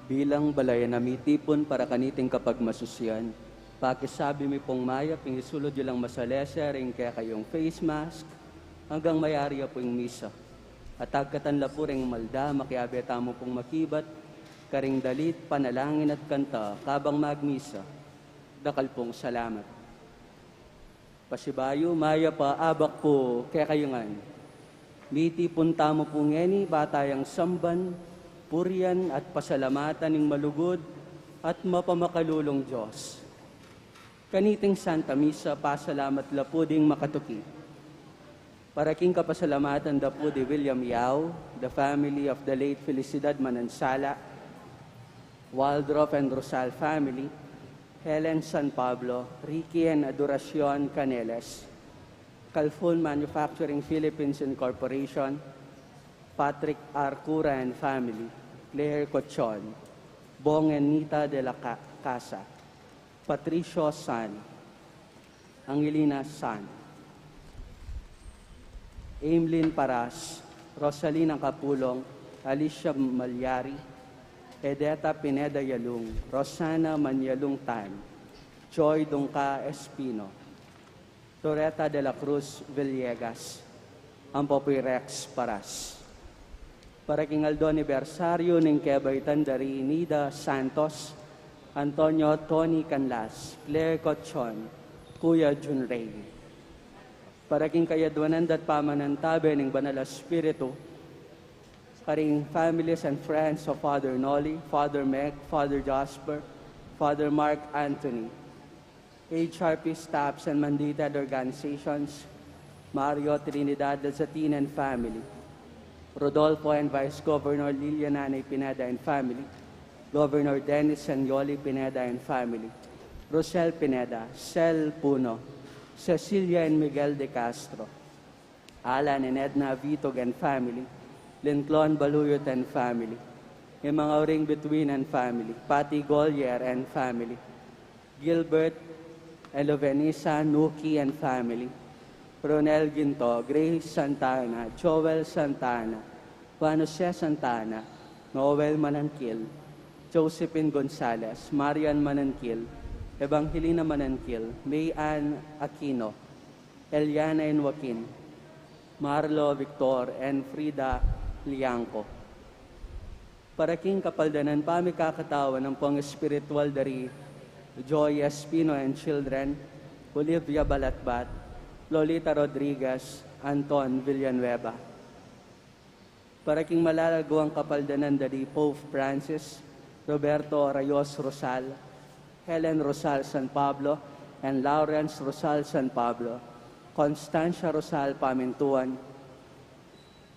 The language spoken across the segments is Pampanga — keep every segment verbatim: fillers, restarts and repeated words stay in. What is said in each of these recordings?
Bilang balayan a mitipun para kaniting kapagmasusian, pakisabi mi pung mayap ing isulud yu lang masalese ring kekayung face mask, anggang mayari ya pu ing misa. At agkatan la pu ring malda, makiabe tamu pung makibat karing dalit, panalangin at kanta kabang magmisa. Dakal pung salamat. Pasibayu, mayap a abak pu kekayu ngan. Mitipun tamu pu ngeni, ba tayang samban, purian at pasalamatan ing malugud at mapamakalulung Dios. Kaniting Santa Misa, pasalamat la pu ding makatuki. Para king kapasalamatan da pu di William Yao, the family of the late Felicidad Manansala, Waldrop and Rosal family, Helen San Pablo, Ricky and Adoracion Caneles, Calfon Manufacturing Philippines Incorporation, Patrick R. Cura and family, Claire Cochon, Bong and Nita de la Ca-, Casa, Patricio San, Angelina San, Aimlin Paras, Rosalina Capulong, Alicia Malyari, Edeta Pineda Yalung, Rosana Manyalung Tan, Joy Dungca Espino, Loretta de la Cruz Villegas, ampo pu i Rex Paras. Para king aldo anibersaryu ning kebaitan da ri Nida Santos, Antonio Tony Canlas, Claire Cochon, Kuya Jun Rey. Para king kayadwanan da't pamanantabe ning Banal a Espiritu, karing families and friends of Father Noli, Father Meg, Father Jasper, Father Mark Anthony, H R P staffs and mandated organizations, Mario Trinidad Lazatin and family, Rodolfo and Vice Governor Lilia Nanay Pineda and family, Governor Dennis and Yoli Pineda and family, Rosel Pineda, Sel Puno, Cecilia and Miguel de Castro, Alan and Edna Vitug and family, Lintlon Baluyot and family, Imangauring Between and family, Patty Golier and family, Gilbert and Lovenisa Nuki and family, Ronel Ginto, Grace Santana, Joel Santana, Juan Jose Santana, Noel Mananquil, Josephine Gonzalez, Marian Mananquil, Evangelina Mananquil, May Ann Aquino, Eliana and Joaquin, Marlo Victor and Frida Liangco. Para king kapaldanan pamikakatawan ampong espiritual da ri Joy Espino and children, Olivia Balatbat, Lolita Rodriguez, Anton Villanueva. Para king malalaguang kapaldanan da ri Pope Francis, Roberto Rayos Rosal, Helen Rosal San Pablo, and Lawrence Rosal San Pablo, Constancia Rosal Pamintuan,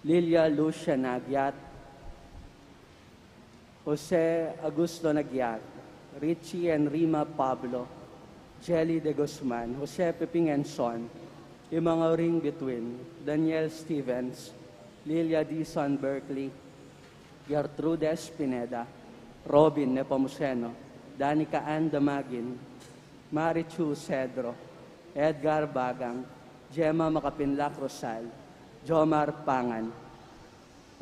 Lilia Lucia Nagyat, Jose Augusto Nagyat, Richie and Rima Pablo, Jelly de Guzman, Jose Peping and Son, Imangauring Between, Daniel Stevens, Lilia Dizon Berkeley, Gertrudes Pineda, Robin Nepomuceno, Danica Ann Damagin, Marichu Cedro, Edgar Bagang, Gemma Makapinlak Rosal, Jomar Pangan,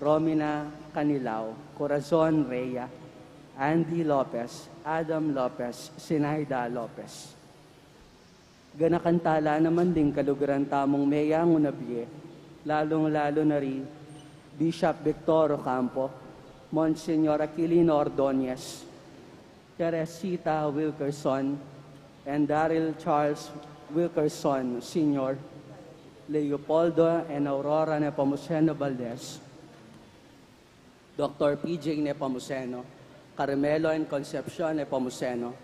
Romina Canilao, Corazon Rhea, Andy Lopez, Adam Lopez, Sinaida Lopez. Ganakan tala naman ding kaluguran tamung meyangu na bie, lalung-lalu na ri Bishop Victor Ocampo, Monsignor Aquilino Ordonez, Teresita Wilkerson, and Daryl Charles Wilkerson Senior, Leopoldo and Aurora Nepomuceno Valdez, Doctor P J Nepomuceno, Carmelo and Concepcion Nepomuceno,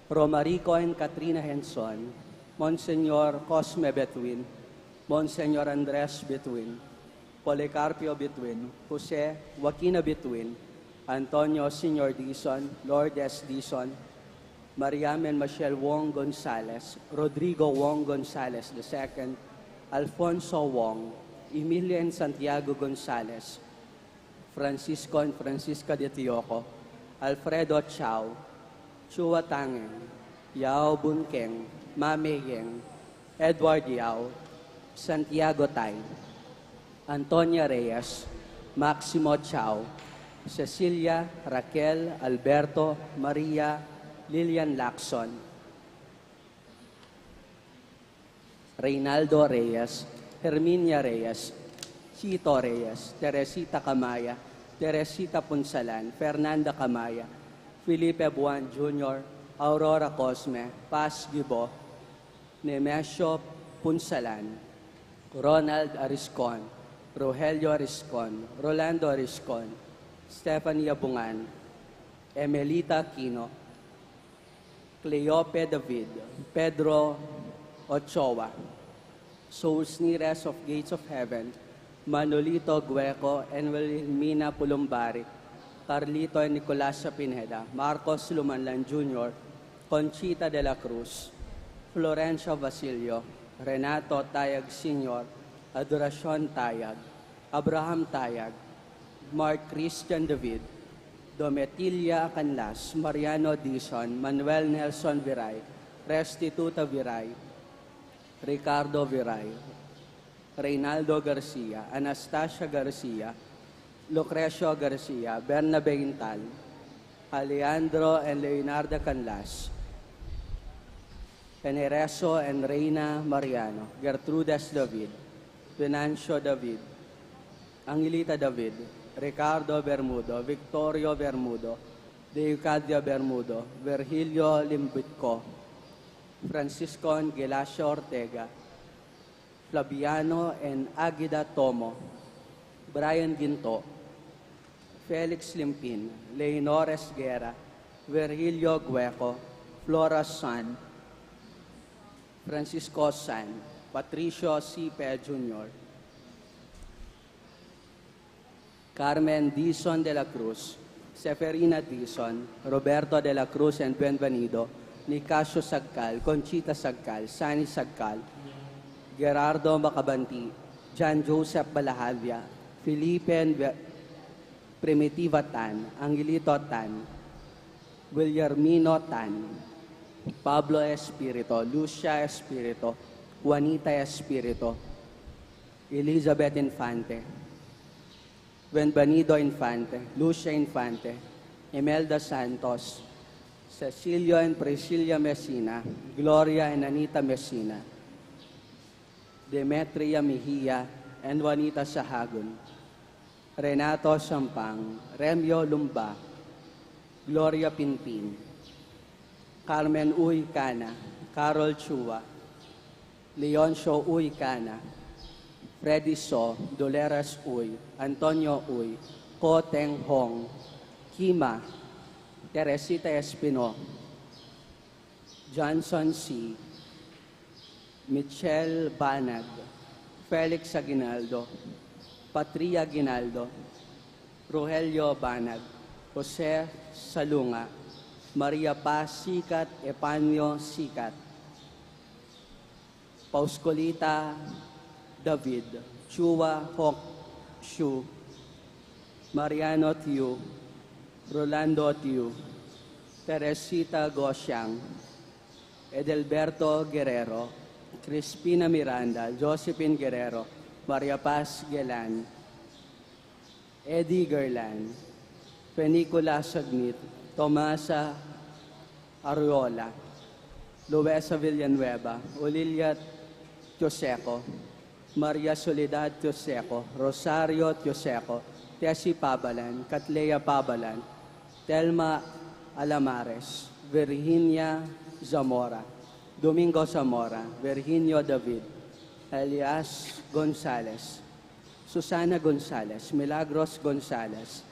Romarico and Katrina Henson, Monsignor Cosme Betwin, Monsignor Andres Betwin, Policarpio Betwin, Jose Joaquina Betwin, Antonio Senior Dizon, Lourdes Dizon, Mariam and Michelle Wong Gonzales, Rodrigo Wong Gonzales the second, Alfonso Wong, Emilia and Santiago Gonzales, Francisco and Francisca de Tioco, Alfredo Chao, Chua Tangeng, Yao Bunkeng, Mame Yeng, Edward Yao, Santiago Tai, Antonia Reyes, Maximo Chao, Cecilia, Raquel, Alberto, Maria, Lilian Lacson, Reynaldo Reyes, Herminia Reyes, Chito Reyes, Teresita Camaya, Teresita Punsalan, Fernanda Camaya, Felipe Buan Junior, Aurora Cosme, Paz Gibo, Nemesio Punsalan, Ronald Ariscon, Rogelio Ariscon, Rolando Ariscon, Stephanie Abungan, Emelita Aquino, Cleope David, Pedro Ochoa, Souls Nearest of Gates of Heaven, Manolito Gueco and Wilhelmina Pulumbari, Carlito and Nicolasa Pineda, Marcos Lumanlan Junior, Conchita de la Cruz, Florencia Basilio, Renato Tayag Senior, Adoracion Tayag, Abraham Tayag, Mark Christian David, Domitila Canlas, Mariano Dizon, Manuel Nelson Viray, Restituta Viray, Ricardo Viray, Reynaldo Garcia, Anastasia Garcia, Lucrecio Garcia, Bernabe Intal, Alejandro and Leonarda Canlas, Penereso and Reina Mariano, Gertrudes David, Venancio David, Angelita David, Ricardo Bermudo, Victorio Bermudo, Deucadia Bermudo, Virgilio Limbitco, Francisco and Gelacia Ortega, Flaviano and Agida Tomo, Brian Ginto, Felix Limpin, Leonor Esguerra, Virgilio Gueco, Flora San, Francisco San, Patricio Sipe Junior, Carmen Dizon de la Cruz, Seferina Dizon, Roberto de la Cruz and Bienvenido, Nicasio Sagcal, Conchita Sagcal, Sani Sagcal, Gerardo Macabanti, John Joseph Balahadia, Felipe and Be-, Primitiva Tan, Angelito Tan, Guillermino Tan, Pablo Espirito, Lucia Espirito, Juanita Espirito, Elizabeth Infante, Bienvenido Infante, Lucia Infante, Imelda Santos, Cecilio and Priscilla Messina, Gloria and Anita Messina, Demetria Mejia and Juanita Sahagun, Renato Sampang, Remio Lumba, Gloria Pinpin, Carmen Uy Cana, Carol Chua, Leoncio Uy Cana, Freddy So, Dolores Uy, Antonio Uy, Ko Teng Hong, Kima, Teresita Espino, Johnson C, Michelle Banag, Felix Aguinaldo, Patria Aguinaldo, Rogelio Banag, Jose Salunga, Maria Paz Sikat, Epanio Sikat, Pauscolita David, Chua Hok Shu, Mariano Tiu, Rolando Tiu, Teresita Gosiang, Edelberto Guerrero, Crispina Miranda, Josephine Guerrero, Maria Paz Gelan, Eddie Gerlan, Fenicola Sagmit, Tomasa Ariola, Luesa Villanueva, Olilia Tioseco, Maria Soledad Tioseco, Rosario Tioseco, Tessie Pabalan, Catleya Pabalan, Telma Alamares, Virginia Zamora, Domingo Zamora, Virginio David, Elias Gonzalez, Susana Gonzalez, Milagros Gonzalez,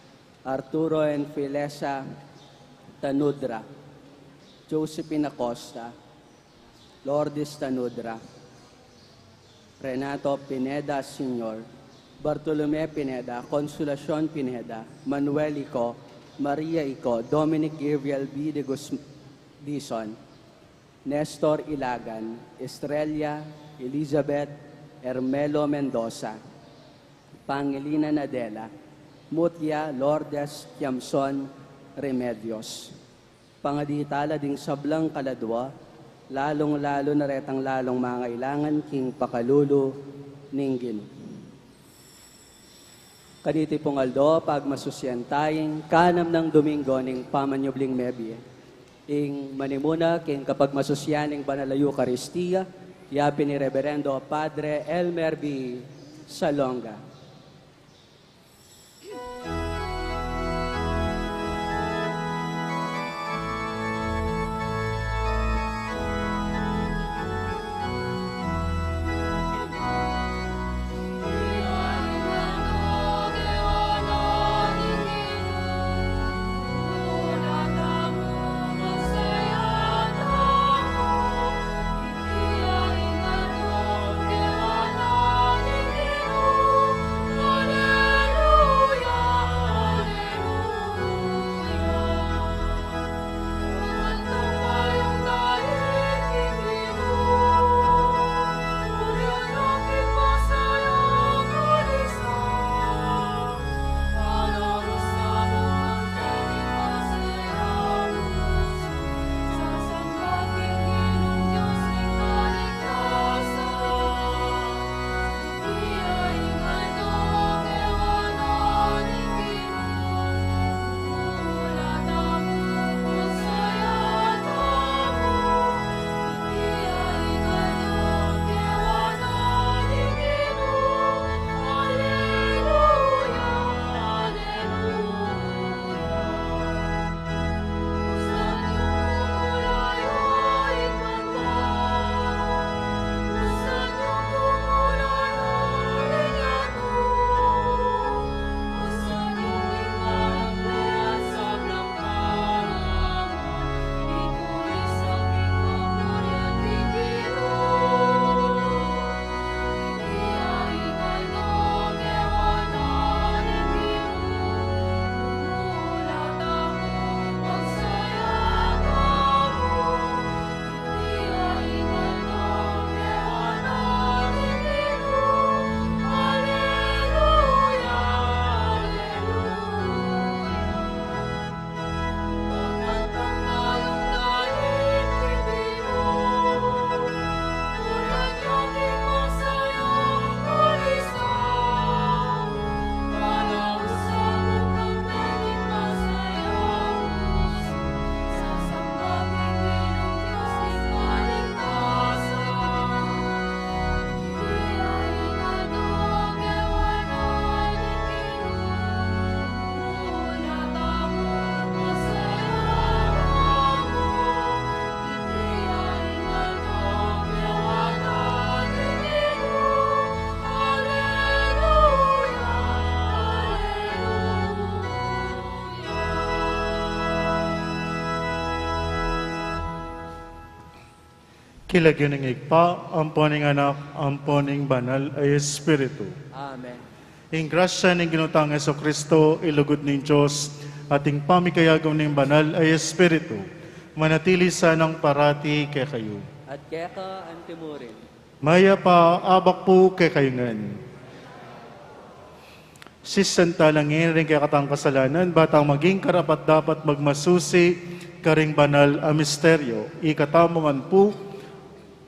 Arturo and Felesa Tanudra, Josephine Acosta, Lourdes Tanudra, Renato Pineda Senior, Bartolome Pineda, Consolacion Pineda, Manuel Ico, Maria Ico, Dominic Gabriel B. de Gus-, Dizon, Nestor Ilagan, Estrella, Elizabeth, Hermelo Mendoza, Pangilinan Adela, Mutia Lourdes Tiamson Remedios. Pangadi tala ding sablang kaladua, lalung-lalu na retang lalung mangailangan king pakalulu ning Ginu. Kaniti pung aldo, pagmasusyan taya ing kanam nang Domingo ning pamanyubling mebie. Ing manimuna king kapagmasusyan ning Banal a Eukaristia, yapin i Reberendo Padre Elmer B. Salonga. King lagyu ning Ibpa, ampo ning Anak, ampo ning Banal a Espiritu. Amen. Ing grasya ning Ginu tang Jesucristo, ing lugud ning Dios, at ing pamikayabe ning Banal a Espiritu, manatili sanang parati kekayu. At keka antimurin. Mayap a abak pu kekayu ngan. Sisian tala ngeni ring kekatang kasalanan, ba tang maging karapat-dapat magmasusi karing banal a misteryo. Ikatamu ngan pu,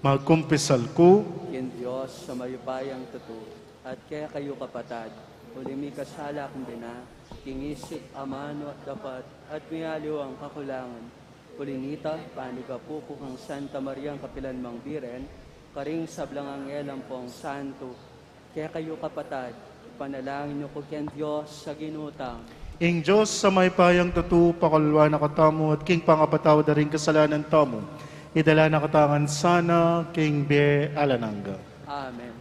magkumpisal ku king Dios a mayupayang tutu, at kekayu kapatad, uling mikasala ku king isip, amanu, at dapat, at miyaliwang kakulangan. Uli na nita, panigapu ku kang Santa Mariang kapilan mang Birhen, karing sablang anghel ampong santo, kekayu kapatad, ipanalangin yu ku king Dios a Ginu tamu. Ing Dios a mayupayang tutu, pakaluluan na katamu, at king pangapatawad da ring kasalanan tamu, idala na katamu ngan sana king bie alang angga. Amen.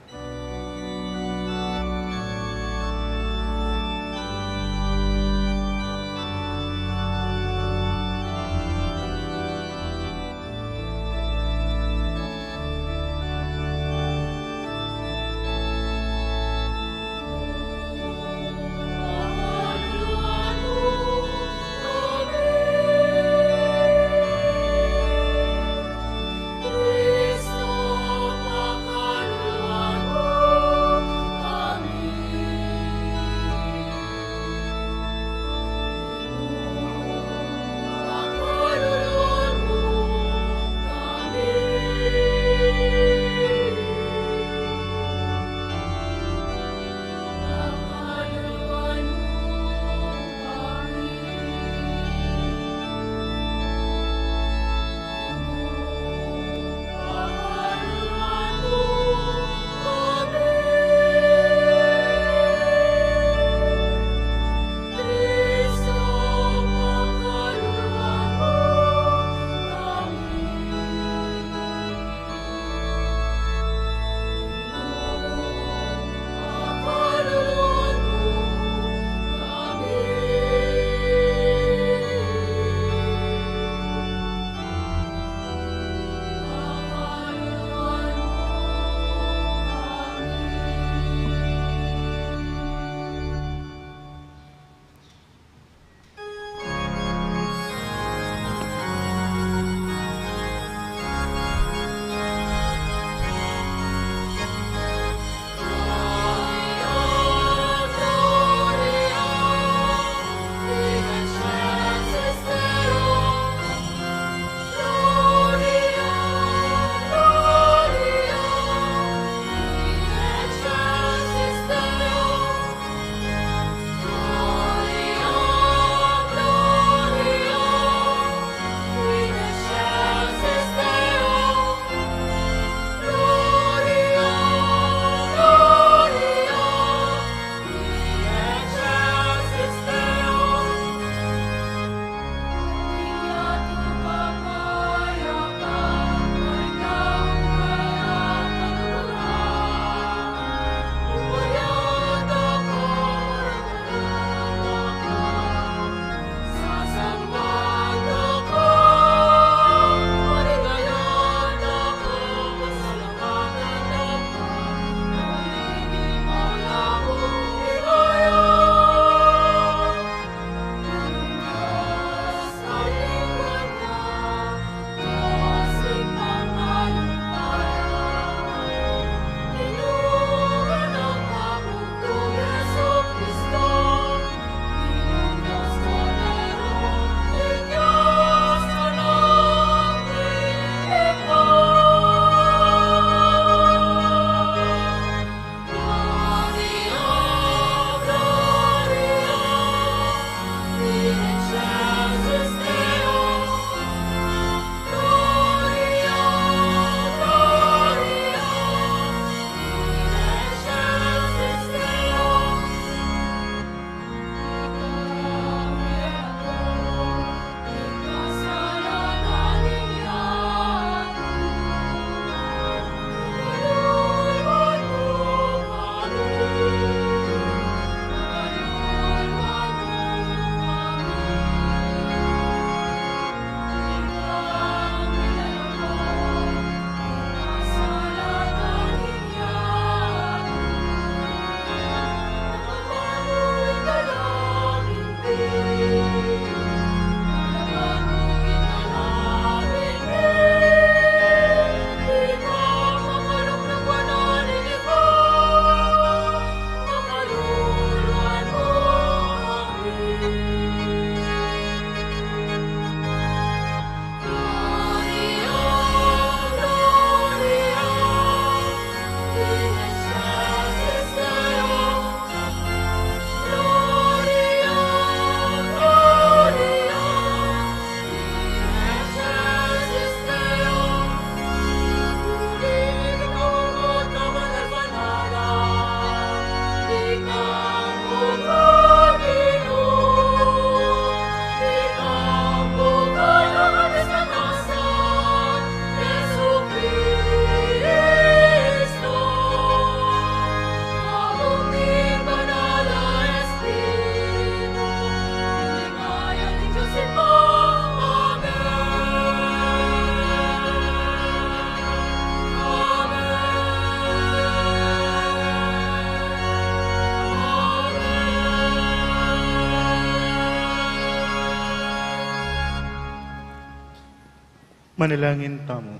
Manalangin tamu.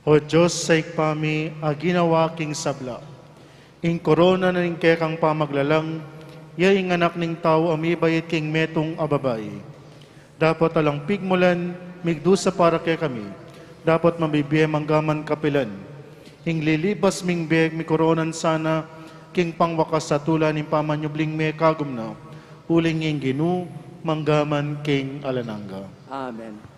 O Dios, sa Ibpa mi a ginawa king sabla, ing korona na ning kekang pamaglalang, ya ing anak ning tau a mibait king metung a babai. Dapot alang pigmulan, migdusa para kekami. Dapot mabibie manggaman kapilan. Ing lilipas ming bie, mikoronan sana king pangwakas a tula ning pamanyubling mekagum na. Uling ing Ginu, manggaman king alang angga. Amen.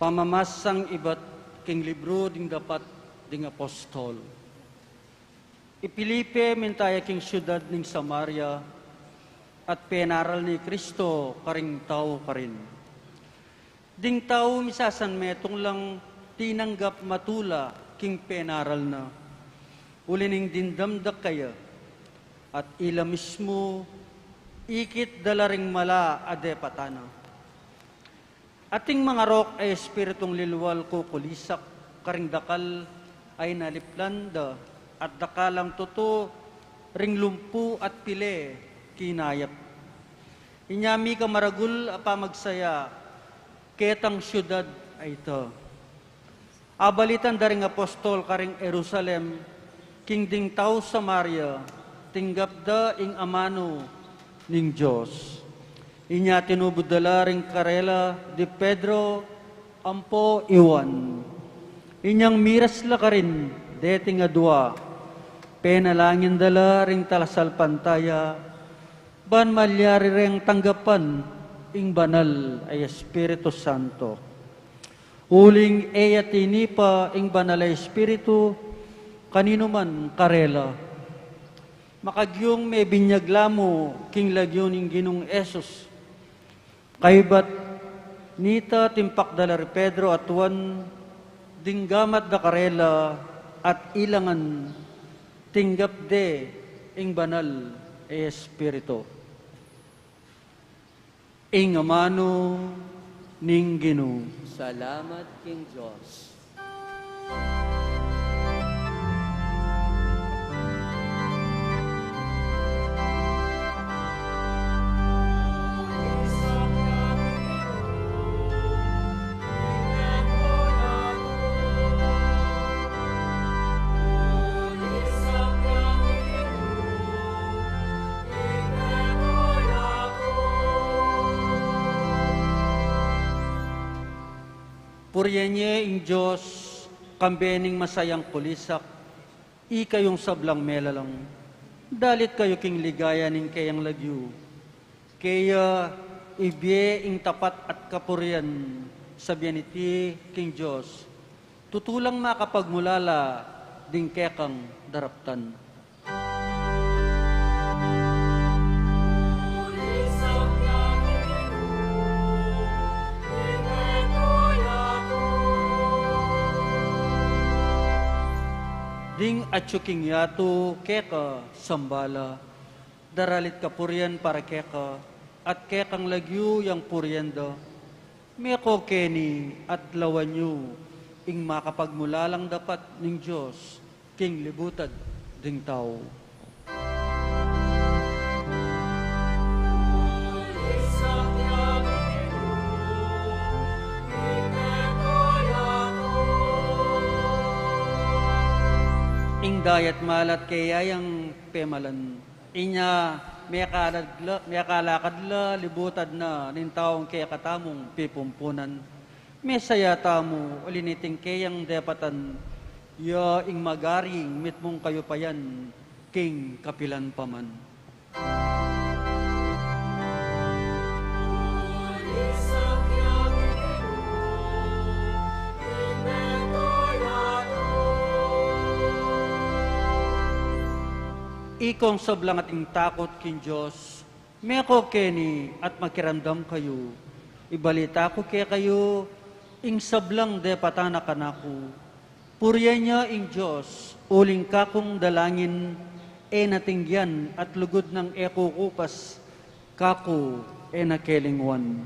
Pamamasang ibat king libru ding dapat ding apostol. I Felipe minta ya king siudad ning Samaria, at penaral ne i Kristo karing tau karin. Ding tau misasanmetung lang tinanggap matula king penaral na. Uli ning dimdam da kaya, at ila mismu ikit da la ring mala a depatan na. Ating mangarok a espiritung lilwal kukulisak karing dakal a inaliplan da, at dakal lang tutu ring lumpu at pile kinayap. Inya mika maragul a pamagsaya ketang siudad a ita. Abalitan da ring apostol karing Jerusalem, king ding tau Samaria tinggap da ing amanu ning Dios. Inya tinubud da la ring karela di Pedro ampo i Juan. Inyang miras la karin deting adua, penalangin da la ring talasalpantaya, ban malyari reng tanggapan ing banal a Espiritu Santo. Uling e ya tinipa ing banal a Espiritu kaninuman karela. Makagyung mebinyag la mu king lagyu ning Ginung Jesus. Kaybat nita timpak da la ri Pedro at Juan, ding gamat da karela at ila ngan tinggap de ing banal a Espiritu. Ing amanu ning Ginu. Salamat king Dios. Purian ye ing Dios, kambe ning masayang kulisak, ikayung sablang melalang. Dalit kayu king ligaya ning keyang lagyu. Keya ibie ing tapat at kapurian, sabian iti king Dios, tutu lang makapagmulala ding kekang daraptan. Ding atyu king yatu keka samba la, daralit kapurian para keka, at kekang lagyu yang purian da. Meko keni at lawan yu ing makapagmulalang dapat ning Dios king libutad ding tau. Ing dayat malat keya yang pemalan. Inya mekalad la, mekalakad la libutad na ning taung kekatamung pipumpunan. Mesaya tamu uli niting keyang depatan, ya ing magaring mitmung kayupayan king kapilan pa man. Ikong sablang ating takut king Dios, meko keni at makiramdam kayu. Ibalita ku kekayu ing sablang depatan na kanaku. Purian ya ing Dios, uling kakung dalangin, E na tinggian at lugud nang e kukupas, kaku e na kelingwan.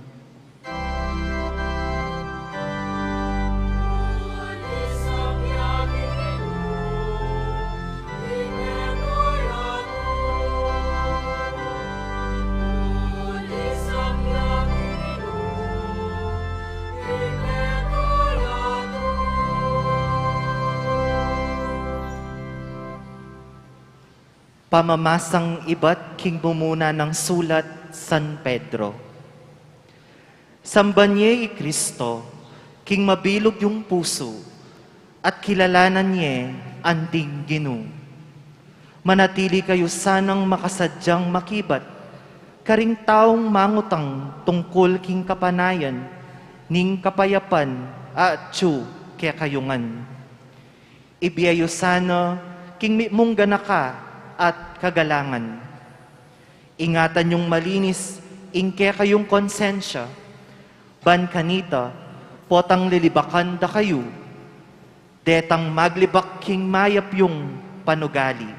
Pamamasang ibat king mumuna nang sulat San Pedro. Samban ye i Kristo king mabilug yung pusu at kilalanan ye anting Ginu. Manatili kayu sanang makasadyang makibat karing taung mangutang tungkul king kapanayan ning kapayapan a atyu kekayu ngan. Ibie yu sana king mitmung ganaka at kagalangan. Ingatan yung malinis ing kekayung konsensya, ban kanita potang lilibakan da kayu, detang maglibak king mayap yung panugali.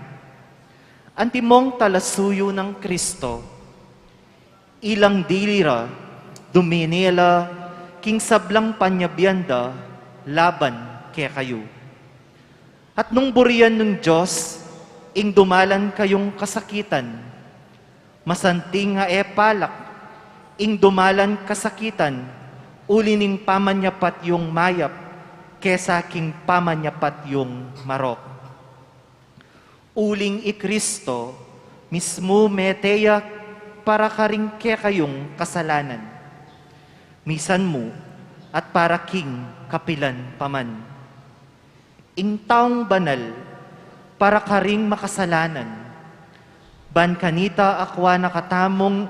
Antimong talasuyu nang Kristo, ilang dili ra, dumini la king sablang panyabian da laban kekayu. At nung burian ning Dios ing dumalan kayung kasakitan, masanting a e palak ing dumalan kasakitan uli ning pamanyapat yung mayap kesa king pamanyapat yung marok. Uling i Kristo mismu mete ya para karing kekayung kasalanan, misan mu at para king kapilan pa man. Ing taung banal para karing makasalanan, ban kanita akua na katamung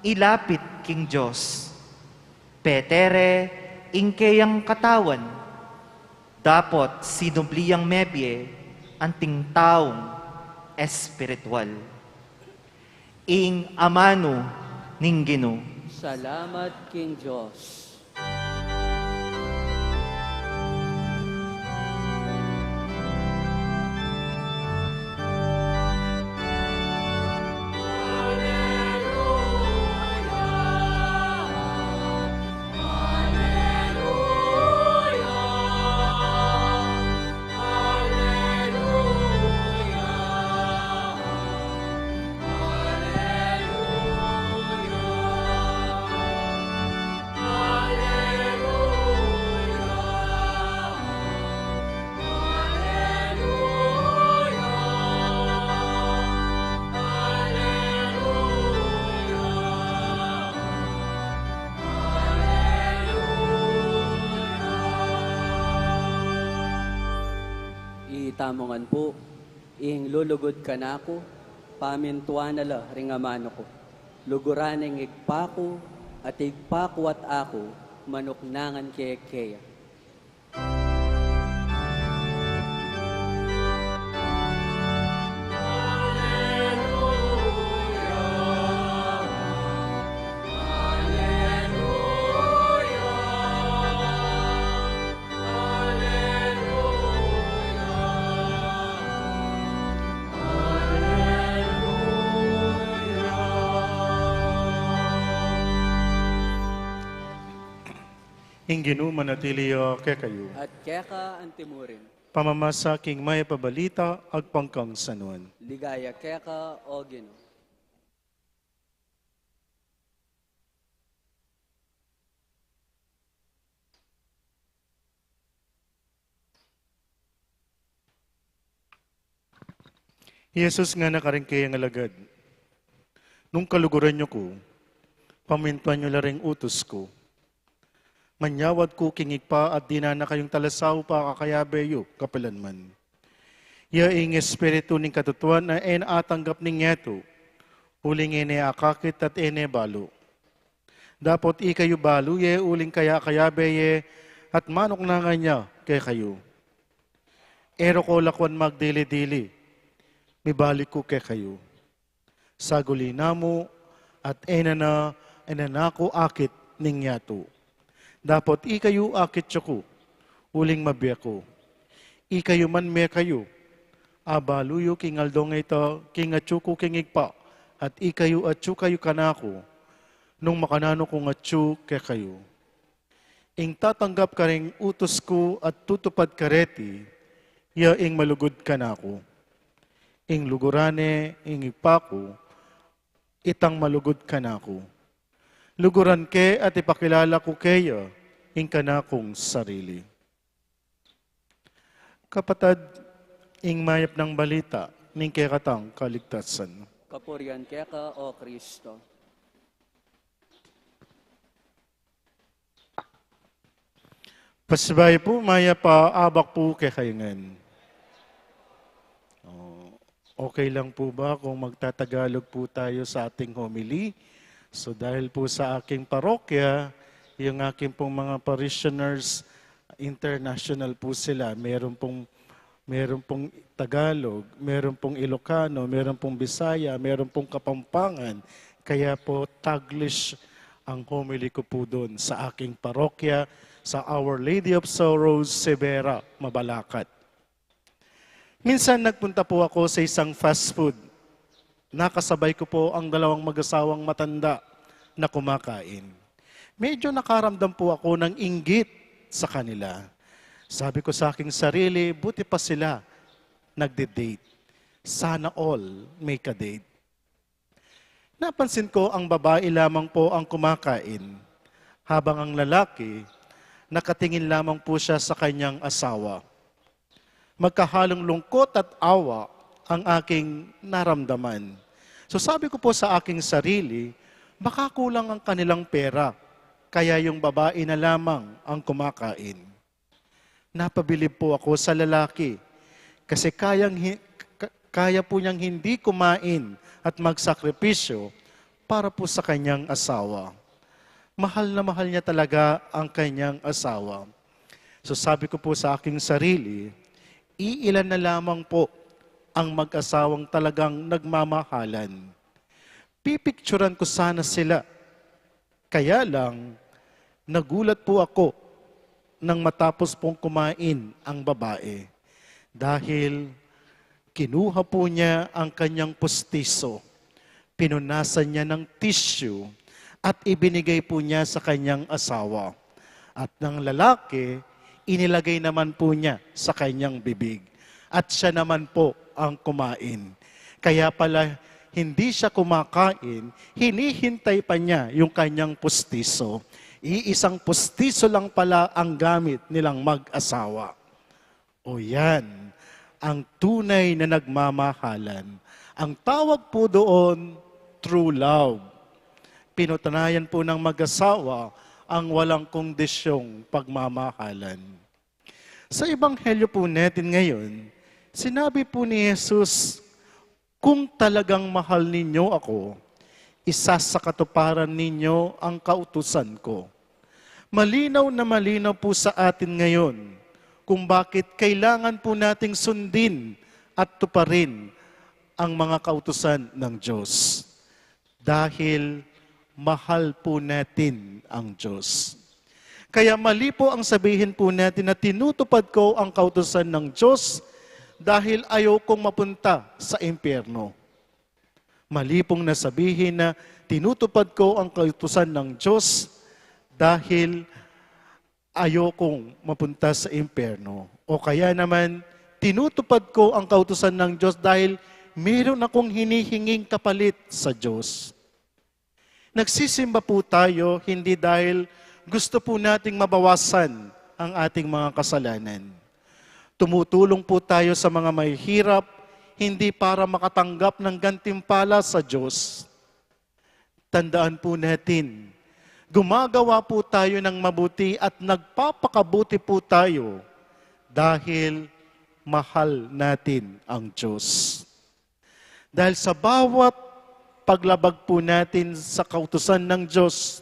ilapit king Dios. Petere ing keyang katawan, dapot sinubli yang mebie anting taung espiritual. Ing amanu ning Ginu. Salamat king Dios. Itamu ngan pu, ing lulugud kanaku, pamintuan na la ring amanu ku. Luguran ing Ibpa ku, at Ibpa ku at aku, manuknangan ke keya. Ing Ginu manatili ya kekayu. At keka antimurin. Pamamasa king Mayap a Balita agpang kang San Juan. Ligaya keka, O Ginu. I Jesus ngana karing keyang alagad, "Nung kaluguran yu ku, pamintuan yu la ring utus ku. Manyawad ku king Ibpa at dinan na kayung talasaupa a kakayabe yu kapilan man. Ya ing Espiritu ning katutuan a e na atanggap ning yatu, uling e ne akakit at e ne balu. Dapot ikayu balu ye uling kaya-kayabe ye at manuknangan ya kekayu. E ro ko lakwan magdili-dili, mibalik ku kekayu. Saguli na mu, at e na na, e na na ku akit ning yatu. Dapot ikayu akit yu ku, uling mabie ku. Ikayu man mie kayu, Abalu yu king aldo ngeni, king atyu ku king Ibpa, at ikayu atyu kayu kanaku, nung makananu kung atyu kekayu. Ing tatanggap karing utus ku at tutupad kareti, ya ing malugud kanaku. Ing luguran ne ing Ibpa ku, itang malugud kanaku. Luguran ke at ipakilala ku keya ing kanakung sarili. Kapatad, ing mayap nang balita ning kekatang kaligtasan. Kapurian keka, O Kristo. Pasibayu pu, mayap a abak pu kekayu ngan. Oh, okay lang po ba kung magtatagalog po tayo sa ating homily? So, dahil po sa aking parokya, yung aking pong mga parishioners, international po sila. Meron pong, meron pong Tagalog, meron pong Ilocano, meron pong Bisaya, meron pong Kapampangan. Kaya po, Taglish ang homily ko po doon sa aking parokya, sa Our Lady of Sorrows, Severa, Mabalacat. Minsan nagpunta po ako sa isang fast food. Nakasabay ko po ang dalawang mag-asawang matanda na kumakain. Medyo nakaramdam po ako ng inggit sa kanila. Sabi ko sa aking sarili, "Buti pa sila nagde-date. Sana all may ka-date." Napansin ko ang babae lamang po ang kumakain, habang ang lalaki nakatingin lamang po siya sa kanyang asawa. Magkahalong lungkot at awa ang aking naramdaman. So sabi ko po sa aking sarili, "Baka kulang ang kanilang pera, kaya yung babae na lamang ang kumakain." Napabilib po ako sa lalaki kasi kayang hi-, ka-, kaya po niyang hindi kumain at magsakripisyo para po sa kanyang asawa. Mahal na mahal niya talaga ang kanyang asawa. So sabi ko po sa aking sarili, "Iilan na lamang po ang mag-asawang talagang nagmamahalan." Pipicturan ko sana sila. Kaya lang, nagulat po ako nang matapos pong kumain ang babae. Dahil kinuha po niya ang kanyang pustiso, pinunasan niya ng tissue at ibinigay po niya sa kanyang asawa. At ng lalaki, inilagay naman po niya sa kanyang bibig. At siya naman po ang kumain. Kaya pala hindi siya kumakain, hinihintay pa niya yung kanyang pustiso. Iisang pustiso lang pala ang gamit nilang mag-asawa. O yan, ang tunay na nagmamahalan. Ang tawag po doon, true love. Pinatunayan po ng mag-asawa ang walang kondisyong pagmamahalan. Sa Ebanghelyo po natin ngayon, sinabi po ni Jesus, "Kung talagang mahal ninyo ako, isasakatuparan ninyo ang kautusan ko." Malinaw na malinaw po sa atin ngayon kung bakit kailangan po nating sundin at tuparin ang mga kautusan ng Diyos. Dahil mahal po natin ang Diyos. Kaya mali po ang sabihin po natin na tinutupad ko ang kautusan ng Diyos dahil ayokong mapunta sa impyerno. Mali pong na sabihin na tinutupad ko ang kautusan ng Diyos dahil ayokong mapunta sa impyerno. O kaya naman, tinutupad ko ang kautusan ng Diyos dahil meron akong hinihinging kapalit sa Diyos. Nagsisimba po tayo hindi dahil gusto po nating mabawasan ang ating mga kasalanan. Tumutulong po tayo sa mga mahihirap, hindi para makatanggap ng gantimpala sa Diyos. Tandaan po natin, gumagawa po tayo ng mabuti at nagpapakabuti po tayo dahil mahal natin ang Diyos. Dahil sa bawat paglabag po natin sa kautusan ng Diyos,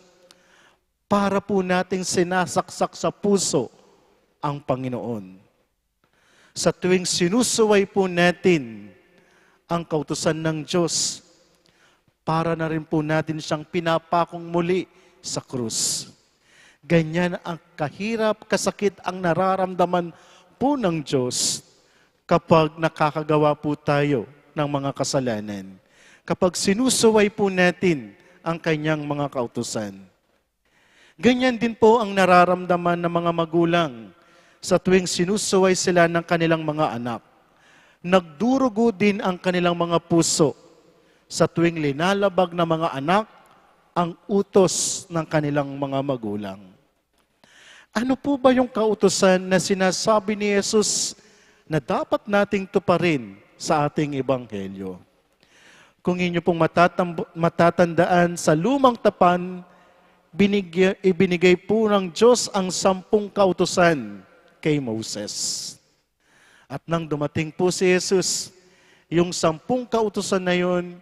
para po nating sinasaksak sa puso ang Panginoon. Sa tuwing sinusuway po natin ang kautusan ng Diyos, para na rin po natin siyang pinapakong muli sa krus. Ganyan ang kahirap, kasakit ang nararamdaman po ng Diyos. kapag nakakagawa po tayo ng mga kasalanan, kapag sinusuway po natin ang kanyang mga kautusan. Ganyan din po ang nararamdaman ng mga magulang sa tuwing sinusuway sila ng kanilang mga anak. Nagdurugo din ang kanilang mga puso sa tuwing linalabag ng mga anak ang utos ng kanilang mga magulang. Ano po ba yung kautusan na sinasabi ni Jesus na dapat nating tuparin sa ating ebanghelyo? Kung inyo pong matatamb-, matatandaan, sa lumang tipan, binigya-, ibinigay po ng Diyos ang sampung kautusan kay Moses. At nang dumating po si Jesus, yung sampung kautusan na yun,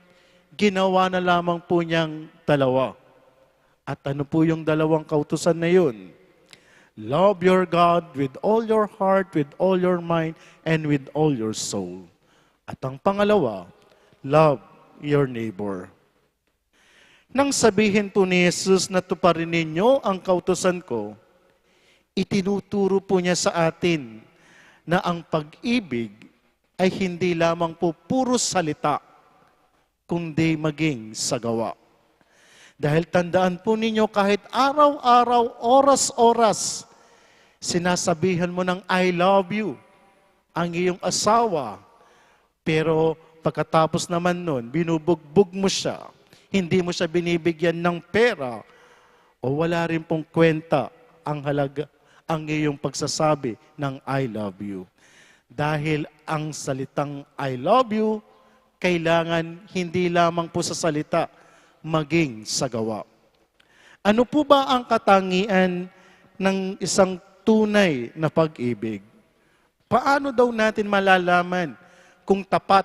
ginawa na lamang po niyang dalawa. At ano po yung dalawang kautusan na yun? "Love your God with all your heart, with all your mind, and with all your soul." At ang pangalawa, "Love your neighbor." Nang sabihin po ni Jesus na, "Tuparin ninyo ang kautusan ko," itinuturo po niya sa atin na ang pag-ibig ay hindi lamang po puro salita, kundi maging sa gawa. Dahil tandaan po ninyo, kahit araw-araw, oras-oras, sinasabihan mo ng "I love you" ang iyong asawa, pero pagkatapos naman nun, binubugbog mo siya, hindi mo siya binibigyan ng pera, o wala rin pong kwenta ang halaga, ang iyong pagsasabi ng "I love you." Dahil ang salitang "I love you", kailangan hindi lamang po sa salita, maging sa gawa. Ano po ba ang katangian ng isang tunay na pag-ibig? Paano daw natin malalaman kung tapat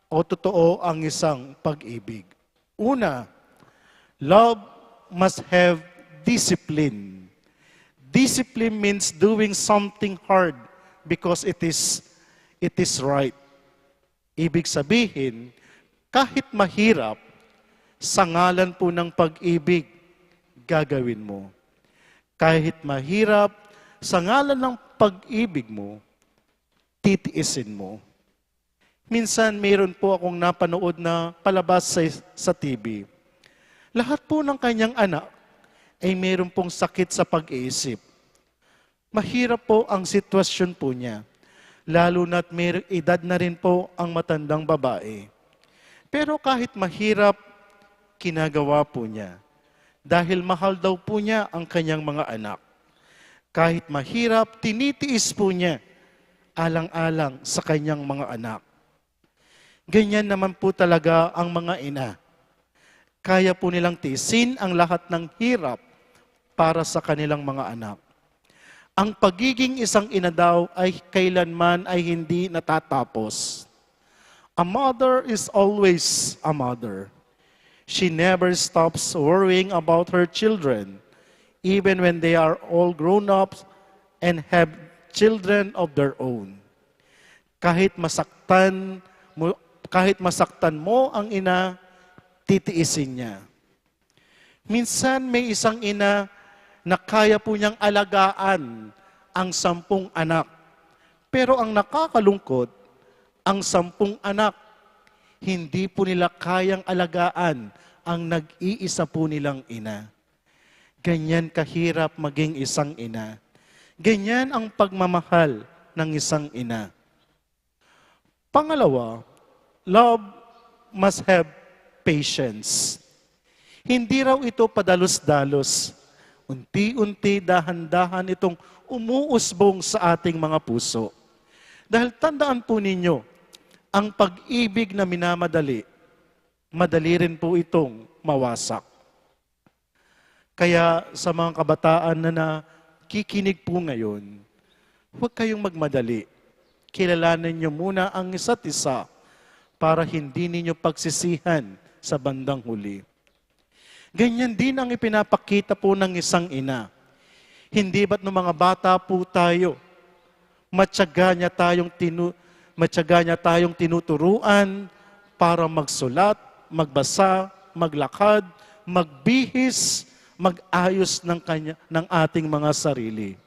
o totoo ang isang pag-ibig? Una, love must have discipline. Discipline means doing something hard because it is, it is right. Ibig sabihin, kahit mahirap, sa ngalan po ng pag-ibig, gagawin mo. Kahit mahirap, sa ngalan ng pag-ibig mo, titiisin mo. Minsan, mayroon po akong napanood na palabas sa, sa T V. Lahat po ng kanyang anak ay mayroon pong sakit sa pag-iisip. Mahirap po ang sitwasyon po niya, lalo na't may edad na rin po ang matandang babae. Pero kahit mahirap, ginagawa po niya. Dahil mahal daw po niya ang kanyang mga anak. Kahit mahirap, tinitiis po niya, alang-alang sa kanyang mga anak. Ganyan naman po talaga ang mga ina. Kaya po nilang tiisin ang lahat ng hirap para sa kanilang mga anak. Ang pagiging isang ina daw ay kailanman ay hindi natatapos. A mother is always a mother. She never stops worrying about her children, even when they are all grown up and have children of their own. Kahit masaktan mo, kahit masaktan mo ang ina, titiisin niya. Minsan may isang ina na kaya po niyang alagaan ang sampung anak. Pero ang nakakalungkot, ang sampung anak, hindi po nila kayang alagaan ang nag-iisa po nilang ina. Ganyan kahirap maging isang ina. Ganyan ang pagmamahal ng isang ina. Pangalawa, love must have patience. Hindi raw ito padalos-dalos. Unti-unti, dahan-dahan itong umuusbong sa ating mga puso. Dahil tandaan po ninyo, ang pag-ibig na minamadali, madali rin po itong mawasak. Kaya sa mga kabataan na nakikinig po ngayon, huwag kayong magmadali. Kilalanin niyo muna ang isa't isa para hindi ninyo pagsisihan sa bandang huli. Ganyan din ang ipinapakita po ng isang ina. Hindi ba't nung mga bata po tayo, matyaga niya tayong tinu-, matyaga niya tayong tinuturuan para magsulat, magbasa, maglakad, magbihis, mag-ayos ng kanya, ng ating mga sarili.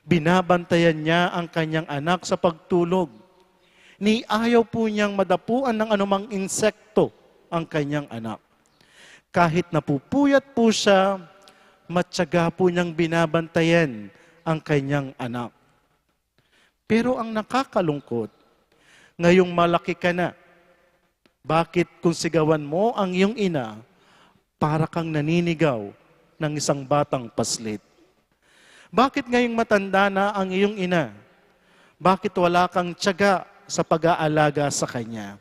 Binabantayan niya ang kanyang anak sa pagtulog. Ni ayaw po niyang madapuan ng anumang insekto ang kanyang anak. Kahit napupuyat po siya, matyaga po niyang binabantayan ang kanyang anak. Pero ang nakakalungkot, ngayong malaki ka na, bakit kung sigawan mo ang iyong ina, para kang naninigaw ng isang batang paslit? Bakit ngayong matanda na ang iyong ina? Bakit wala kang tiyaga sa pag-aalaga sa kanya?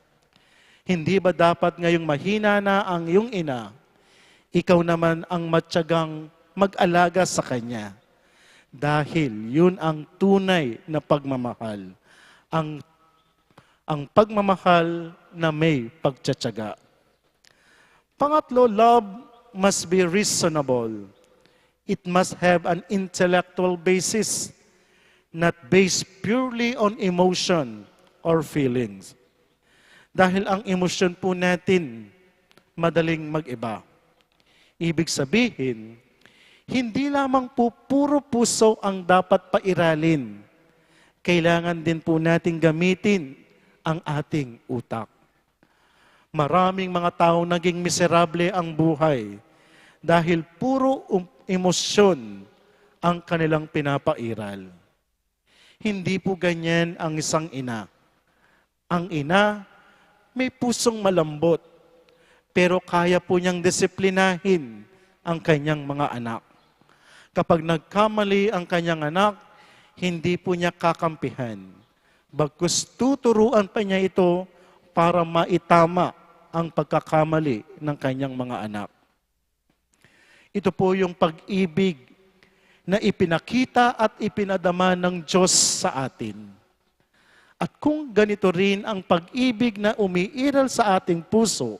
Hindi ba dapat ngayong mahina na ang iyong ina, ikaw naman ang matyagang mag-alaga sa kanya? Dahil yun ang tunay na pagmamahal. Ang, ang pagmamahal na may pagtsatsaga. Pangatlo, love must be reasonable. It must have an intellectual basis, not based purely on emotion or feelings. Dahil ang emosyon po natin madaling mag-iba. Ibig sabihin, hindi lamang po puro puso ang dapat pairalin. Kailangan din po natin gamitin ang ating utak. Maraming mga taong naging miserable ang buhay dahil puro um-, emosyon ang kanilang pinapairal. Hindi po ganyan ang isang ina. Ang ina, may pusong malambot, pero kaya po niyang disiplinahin ang kanyang mga anak. Kapag nagkamali ang kanyang anak, hindi po niya kakampihan. Bagkus tuturuan pa niya ito para maitama ang pagkakamali ng kanyang mga anak. Ito po yung pag-ibig na ipinakita at ipinadama ng Diyos sa atin. At kung ganito rin ang pag-ibig na umiiral sa ating puso,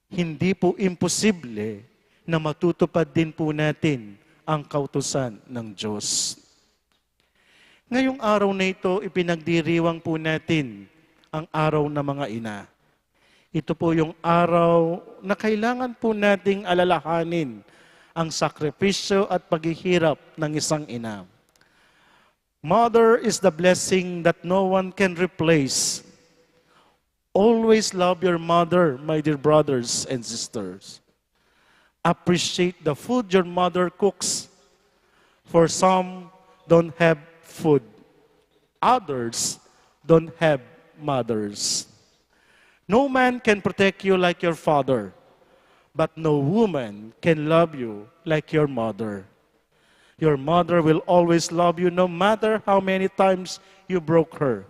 hindi po imposible na matutupad din po natin ang kautusan ng Diyos. Ngayong araw na ito, ipinagdiriwang po natin ang araw ng mga ina. Ito po yung araw na kailangan po nating alalahanin ang sakripisyo at paghihirap ng isang ina. Mother is the blessing that no one can replace. Always love your mother, my dear brothers and sisters. Appreciate the food your mother cooks. For some don't have food. Others don't have mothers. No man can protect you like your father, but no woman can love you like your mother. Your mother will always love you no matter how many times you broke her.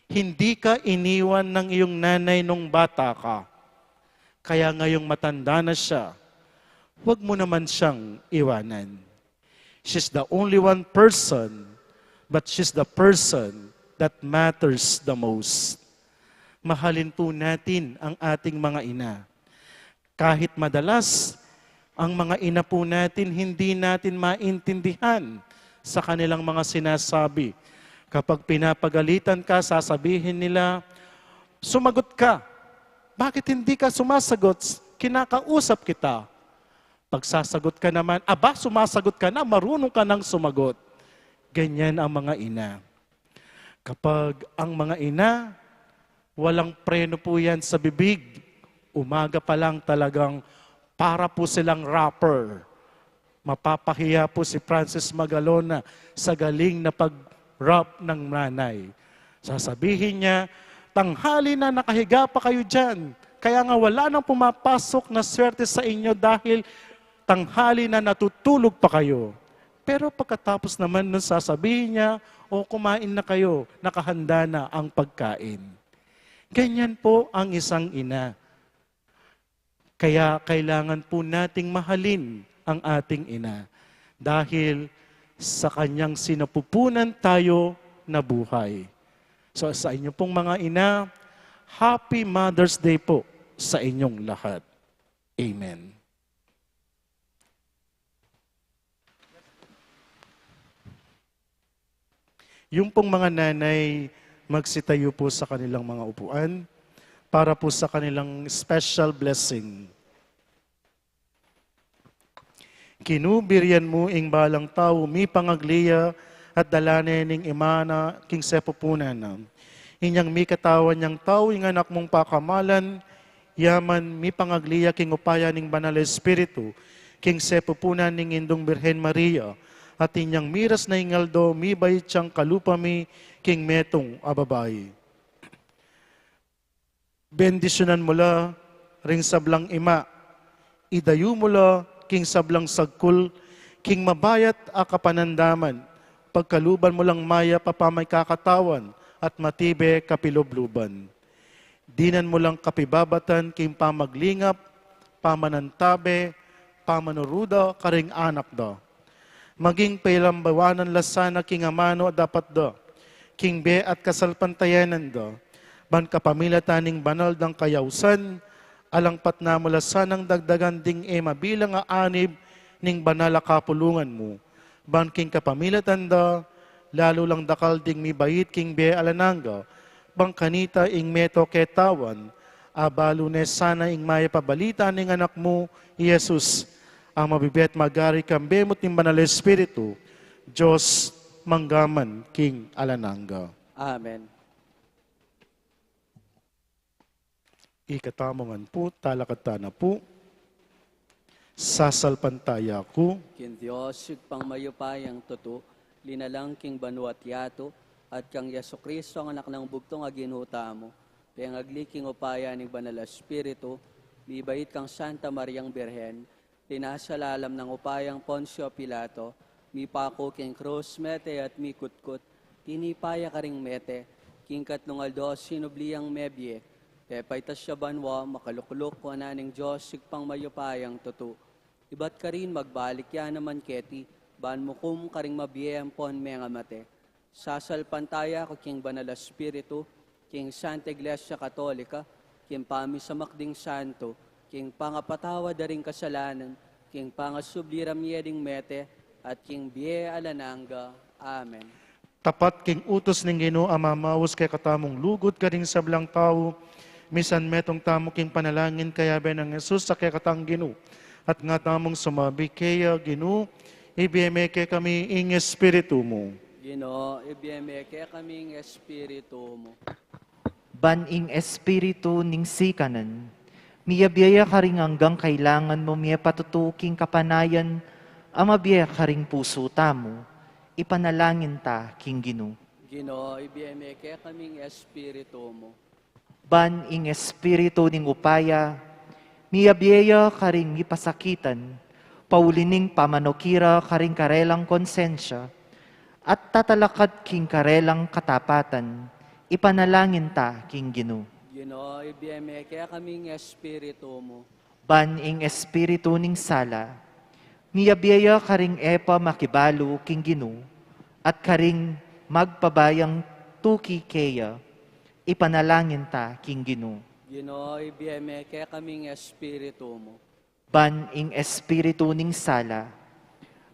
Hindi ka iniwan ng iyong nanay nung bata ka. Kaya ngayong matanda na siya, huwag mo naman siyang iwanan. She's the only one person, but she's the person that matters the most. Mahalin po natin ang ating mga ina. Kahit madalas, ang mga ina po natin hindi natin maintindihan sa kanilang mga sinasabi. Kapag pinapagalitan ka, sasabihin nila, "Sumagot ka. Bakit hindi ka sumasagot? Kinakausap kita." Pagsasagot ka naman, "Aba, sumasagot ka na, marunong ka nang sumagot." Ganyan ang mga ina. Kapag ang mga ina, walang preno po yan sa bibig. Umaga pa lang talagang para po silang rapper. Mapapahiya po si Francis Magalona sa galing na pag-rap ng nanay. Sasabihin niya, "Tanghali na, nakahiga pa kayo dyan. Kaya nga wala nang pumapasok na swerte sa inyo dahil tanghali na, natutulog pa kayo." Pero pagkatapos naman nun, sasabihin niya, "O, kumain na kayo, nakahanda na ang pagkain." Ganyan po ang isang ina. Kaya kailangan po nating mahalin ang ating ina dahil sa kanyang sinapupunan tayo nabuhay. So, sa inyo pong mga ina, Happy Mother's Day po sa inyong lahat. Amen. Yung pong mga nanay, magsitayo po sa kanilang mga upuan para po sa kanilang special blessing. Ginu, birian mu ing balang tau mipangagli ya at dala ne ning ima na king sepupunan na. Inyang mikatawan yang tau ing Anak mung pakamalan, ya man mipangagli ya king upaya ning Banal Espiritu, king sepupunan ning Indung Birhen Maria, at inyang miras na ing aldo, mibait yang kalupa mi king metung a babai. Bendisyunan mu la ring sablang ima, idayu mu la king sablang sagkul, king mabayat a kapanandaman, pagkaluban mu lang mayap a pamikakatawan at matibe kapilubluban. Dinan mu lang kapibabatan king pamaglingap, pamanantabe, pamanuruda karing anak da. Maging pailambawanan la sana king amanu a dapat da, king bie at kasalpantayanan da, ban kapamilatan ning banal dang kayausan, alangpat na mu la sanang dagdagan ding e mabilang a anib ning banal a kapulungan mu, ban king kapamilatan da, lalu lang dakal ding mibait king bie alang angga, ban kanita ing meto ketawan, abalu ne sana ing mayap a balita ning Anak mu, i Jesus, a mabibie at magari kambe mu at ning Banal Espiritu, Dios, mangga man king alang angga. Amen. Ikatamu ngan pu, talakad ta na pu. Sasalpantaya ku king Dios, Ibpang mayupayang tutu, linalang king banua't yatu, at kang Jesucristo, ang Anak nang bugtung a Ginu tamu, pengagli king upaya ning Banal a Espiritu, mibait kang Santa Mariang Birhen, linasa lalam nang upayang Poncio Pilato, mipaku king krus, mete at mikutkut, tinipa ya karing mete, king katlung aldo sinubli yang mebie, pepaitas ya banua, makalukluk wanan ning Dios Ibpang mayupayang tutu. Ibat karin magbalik ya naman keti, ban mukum karing mabie ampon mengamate. Sasalpantaya ku king Banal a Espiritu, king Santa Iglesia Katolika, king pamisamak ding santo, king pangapatawad da ring kasalanan, king pangasubli ra mie ding mete, at king bie alang angga. Amen. Tapat king utus ning Ginu a mamaus kekatamung lugud karing sablang tau, misan metung tamu king panalangin kayabe nang Jesus a kekatang Ginu, at nga tamung sumabi keya, Ginu, ibie me kekami ing Espiritu mu. Ginu, ibie me kekami ing Espiritu mu. Ban ing espiritu ning sikanan, miyabie ya karing anggang kailangan mu mie patutu king kapanayan a mabie karing pusu tamu, ipanalangin ta king Ginu. Ginu, ibie me kekami ing Espiritu mu. Ban ing espiritu ning upaya, miyabie ya karing mipasakitan, pauli ning pamanukira karing karelang konsensya, at tatalakad king karelang katapatan, ipanalangin ta king Ginu. Ginu, ibie me kekami ing Espiritu mu. Ban ing espiritu ning sala, miyabie ya karing e pa makibalu king Ginu, at karing magpabayang tuki keya, ipanalangin ta king Ginu. Ginu, ibie me kekami ing Espiritu mu. Ban ing espiritu ning sala,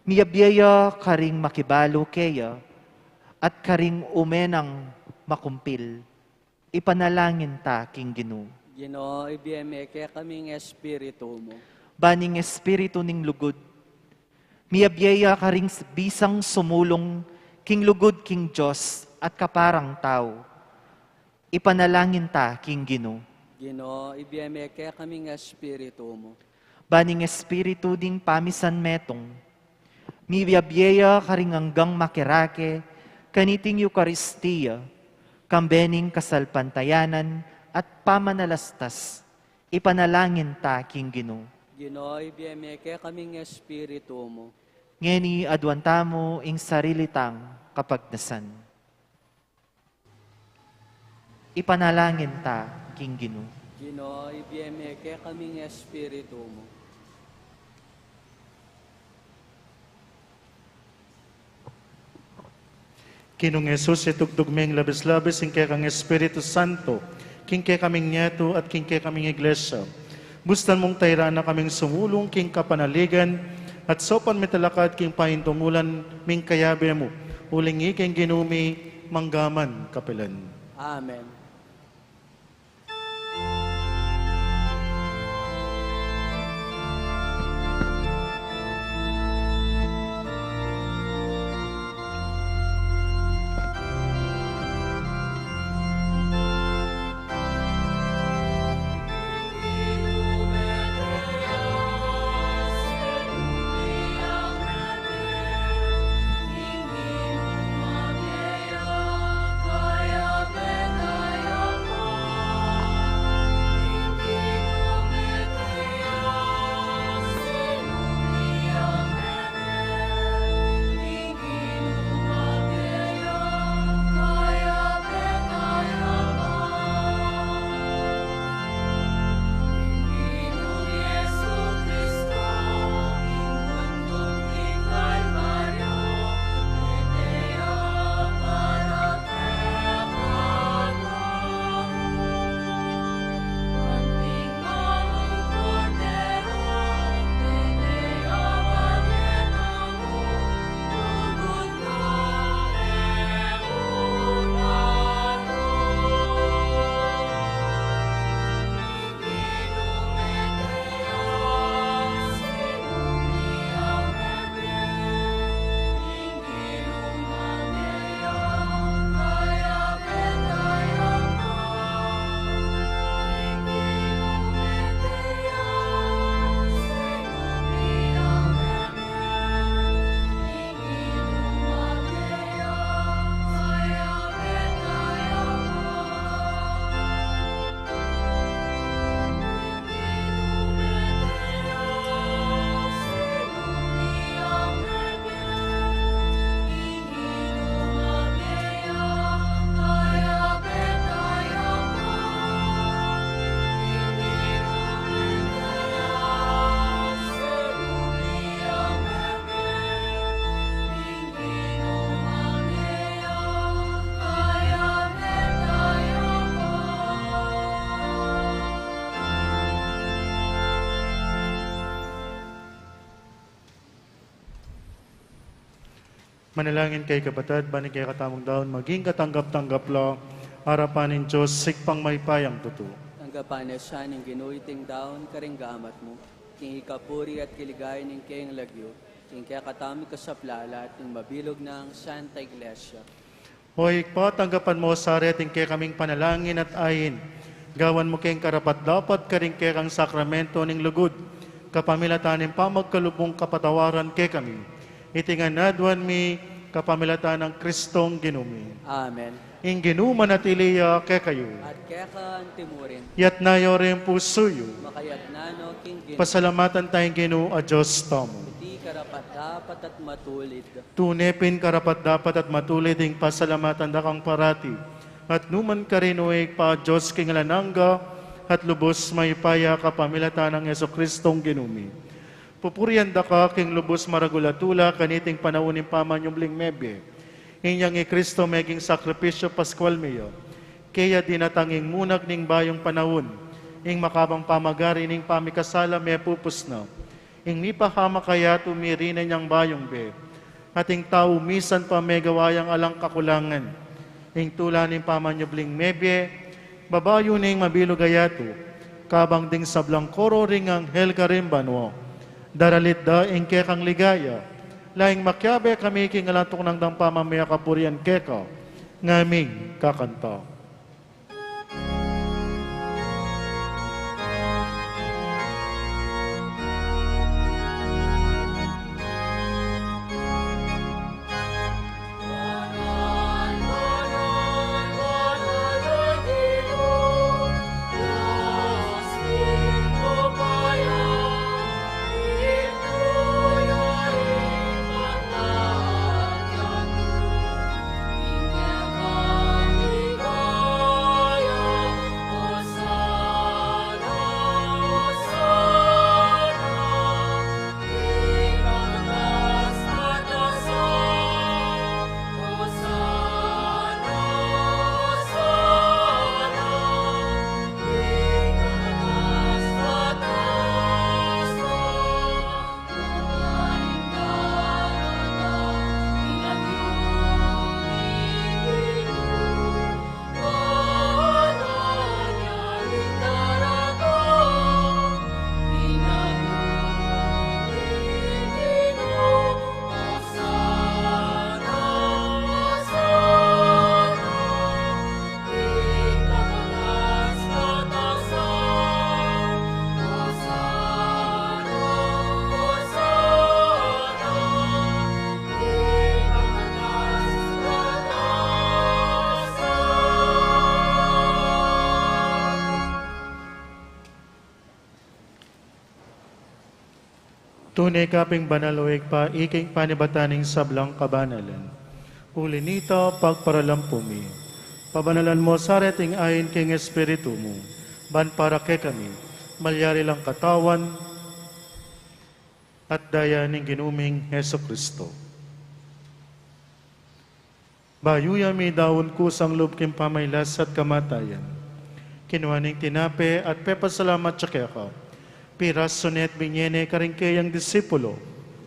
miyabie ya karing makibalu keya, at karing umenang makumpil, ipanalangin ta king Ginu. Ginu, ibie me kekami ing Espiritu mu. Ban ing espiritu ning lugud, miyabie ya karing s-, bisang sumulung king lugud king Dios at kaparang tau, ipanalangin ta king Ginu. Ginu, ibie me kekami ing Espiritu mu. Ban ing espiritu ding pamisanmetung, miyabie ya karing anggang makirake kaniting Eukaristia, kambe ning kasalpantayanan at pamanalastas, ipanalangin ta king Ginu. Ginu, ibie me kekami ing Espiritu mu. Ngeni aduan tamu ing sarili tang kapagnasan. Ipanalangin ta king Ginu. Ginu, ibie me kekami ing Espiritu mu. Ginung Jesus, itugtug meng labis-labis ing kekang Espiritu Santo king kekaming nieto at king kekaming Iglesia. Bustan mung tairan na kaming sumulung king kapanaligan at saupan mi talakad king paintungulan ming kayabe mu. Uling ika ing Ginu mi, mangga man kapilan. Amen. Manalangin kayu, kapatad, ban ing kekatamung daun maging katanggap-tanggap la arapan ning Dios Ibpang mayupayang tutu. Tanggapan na sa ning Ginu iting daun karing gamat mu, king ikapuri at kaligayan ning kayang lagyu, king kekatamung kasaplalan at ning mabilug nang Santa Iglesia. O Ibpa, tanggapan mu sa reting kekaming panalangin at ain. Gawan mu keng karapat-dapat karing kekang sakramento ning lugud, kapamilatan ning pamagkalub mung kapatawaran kekami. Iti ngan aduan mi kapamilatan nang Kristong Ginu mi. Amen. Ing Ginu manatili ya kekayu. At keka antimurin. Iyatas yu ring pusu yu. Makayatas no king Ginu. Pasalamatan taya ing Ginu a Dios tamu. Iti karapat-dapat at matulid. Tune pin karapat-dapat at matulid ing pasalamatan da kang parati at nukarin man, karin, O Ibpa, Dios king alang angga at lubus mayupaya, kapamilatan nang Jesukristong Ginu mi. Pupurian da ka king lubus maragul a tula kaniting panaun ning pamanyubling mebie. Inyang i Kristo meging sakripisyu paskual mi ya. Kaya dinatang ing munag ning bayung panaun, ing makabang pamagari ning pamikasala mepupus na. Ing mipahamak a yatu mirinan yang bayung bie, at ing tau misan pa megawa yang alang kakulangan. Ing tula ning pamanyubling mebie, babayu ning mabilug a yatu, kabang ding sablang koro ring anghel karin banua, daralit da ing kekang ligaya, laing makiabe kami king alang tuknang dang pamamie kapurian keka, ngaming kakanta. Tune ka pin banal, O Ibpa, ika ing panibatan ning sablang kabanalan. Uli na nita, pagparalampu mi, pabanalan mu sa reting ain king Espiritu mu, ban para kekami malyari lang katawan at daya ning Ginu ming Jesucristo. Bayu ya midaun kusang lub king pamagkasakit at kamatayan, kinua ne ing tinape at pepasalamat ya keka, pirasu ne at binye ne karing keyang disipulo,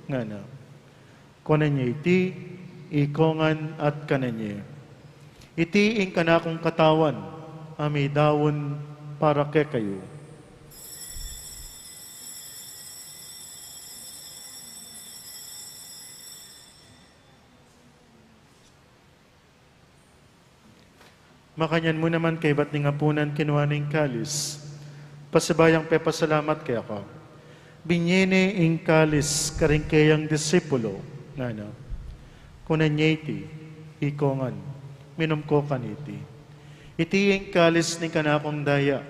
ngana: Kunan ye iti ikongan at kanan ye. Iti ing kanakung katawan a midaun para kekayu. Makanyan mu naman kaybat ning apunan, kinua ne ing kalis, pasibayu yang pepasalamat keka, binye ne ing kalis karing keyang disipulo, ngana: Kunan ye iti ikongan, minum ko kaniti. Iti ing kalis ning kanakung daya,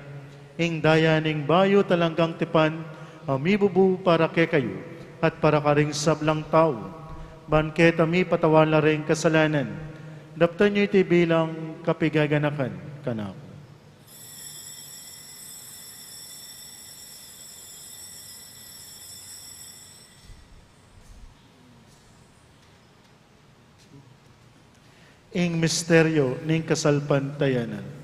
ing daya ning bayu at alang anggang tipan, a mibubu para kekayu at para karing sablang tau, ban keta mipatawan la ring kasalanan. Daptan yu iti bilang kapaganakan kanaku. Ing misteryu ning kasalpantayanan.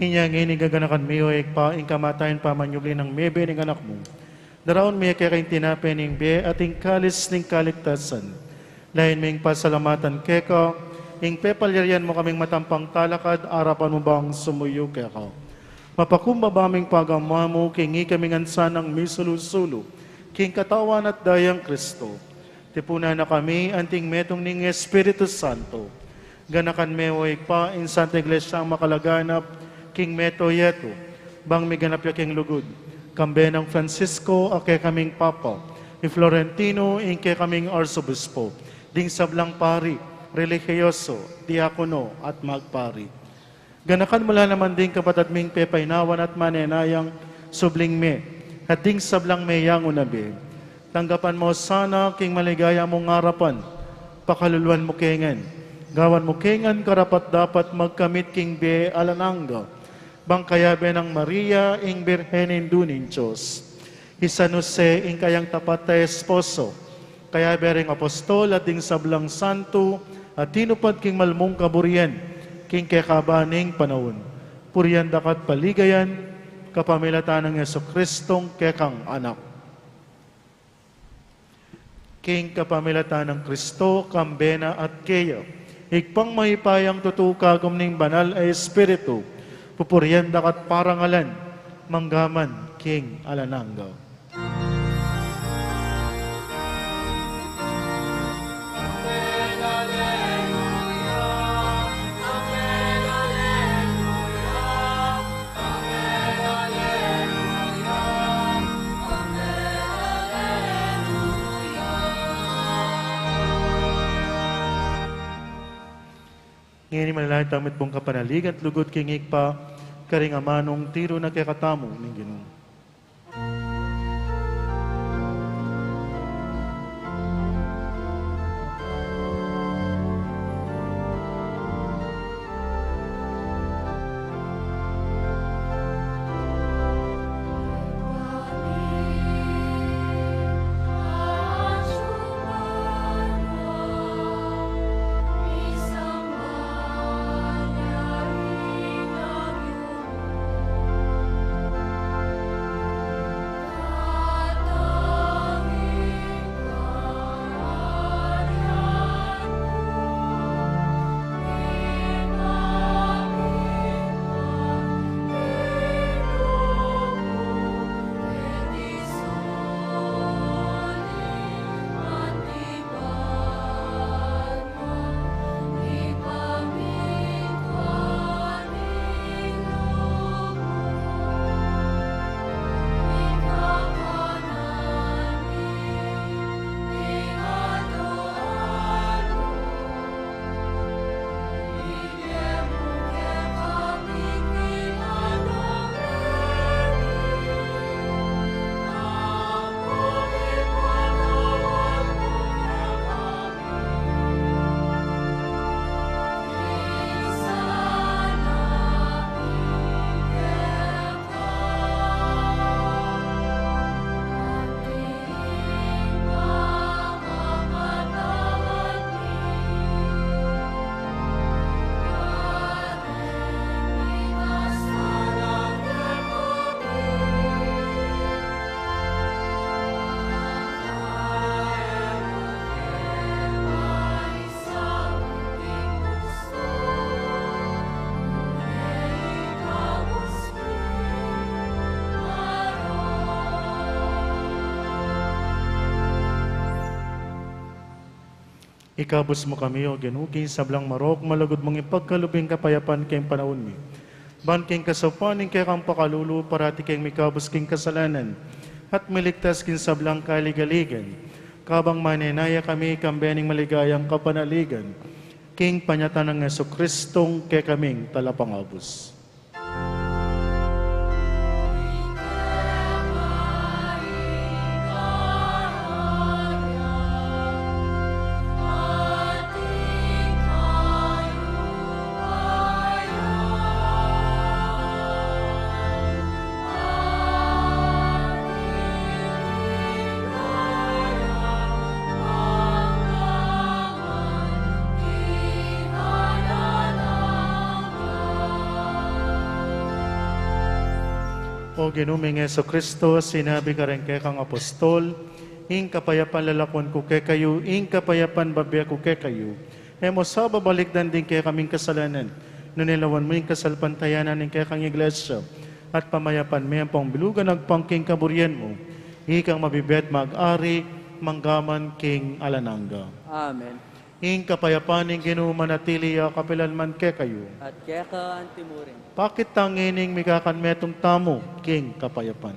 Inya ngeni gaganakan mi, o Ibpa, ing kamatayan pamanyubli nang mebie ning Anak mu. Daraun mi keka ing tinape ning bie at ing kalis ning kaligtasan. Lain ming pasalamatan keka ing pepalyarian mu kaming matampang talakad arapan mu bang sumuyu keka. Mapakumbaba ming pagamu-amu king ikami ngan sanang misulu-sulu king katawan at dayang Kristo. Tipunan na kami anting metung ning Espiritu Santo. Ganakan me, o Ibpa, ing Santa Iglesia makalaganap king mabilug a yatu, bang miganap ya king lugud, kambe nang Francisco a kekaming Papa, i Florentino ing kekaming Arsobispo, ding sablang pari, relihiyoso, diakono, at magpari. Ganakan mu la naman ding kapatad ming pepainawan at manenayang subling mie, at ding sablang meyangu na bie. Tanggapan mu la sana king maligaya mung arapan, pakaluluan mu ke ngan, gawan mu ke ngan karapat-dapat magkamit king bie alang angga, bang kayabe nang Maria ing Birhen Indu ning Dios, i San Jose ing kayang tapat a esposo, kayabe ring apostol at ding sablang santo a tinupad king malmung kaburian king kekaba ning panaun. Purian da ka at paligayan kapamilatan nang Jesucristong kekang Anak. King kapamilatan nang Kristo, kambe na at keya, Ibpang mayupayang tutu, kagum ning Banal a Espiritu, pupurian da ka at parangalan mangga man king alang angga. Ngeni manalangin tamu mitmung kapanaligan at lugud king Ibpa, karing amanung tiru na kekatamu ning Ginu. Ikabus mu kami, O Ginu, king sablang marok, malugud mung ipagkalub ing kapayapan king panaun mi. Ban king kasaupan ning kekang pakalulu, parati keng mikabus king kasalanan, at miligtas king sablang kaligaligan, kabang manenaya kami kambe ning maligayang kapanaligan, king panyatang nang Jesucristong kekaming Talapangabus. O Ginu ming Jesucristo, sinabi ka ring kekang apostol, ing kapayapan lalakwan ku kekayu, ing kapayapan bibie ku kekayu. E mu sa babalikdan ding kekaming kasalanan, nune lawan mu ing kasalpantayanan ning kekang Iglesia, at pamayapan me ampong bilugan agpang king kaburian mu, ikang mabibie at mag-ari manggaman king alang angga. Amen. Ing kapayapan ning Ginu manatili ya kapilan man kekayu. At keka anti mu rin. Pakit ta ngening mikakanmetung tamu king kapayapan.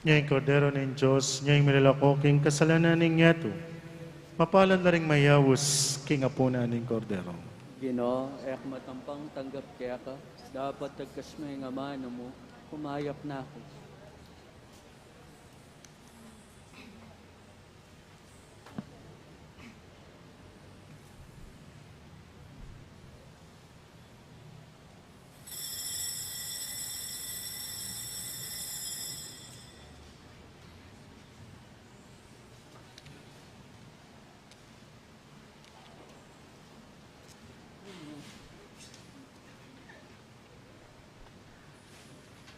Nya ing Kordero ning Dios, nya ing milalako king kasalanan ning yatu. Mapalad la ring mayaus king apunan ning Kordero. Ginu, e ku matampang tanggap keka, dapot dagkas me ing amanu mu, kumayap na ku.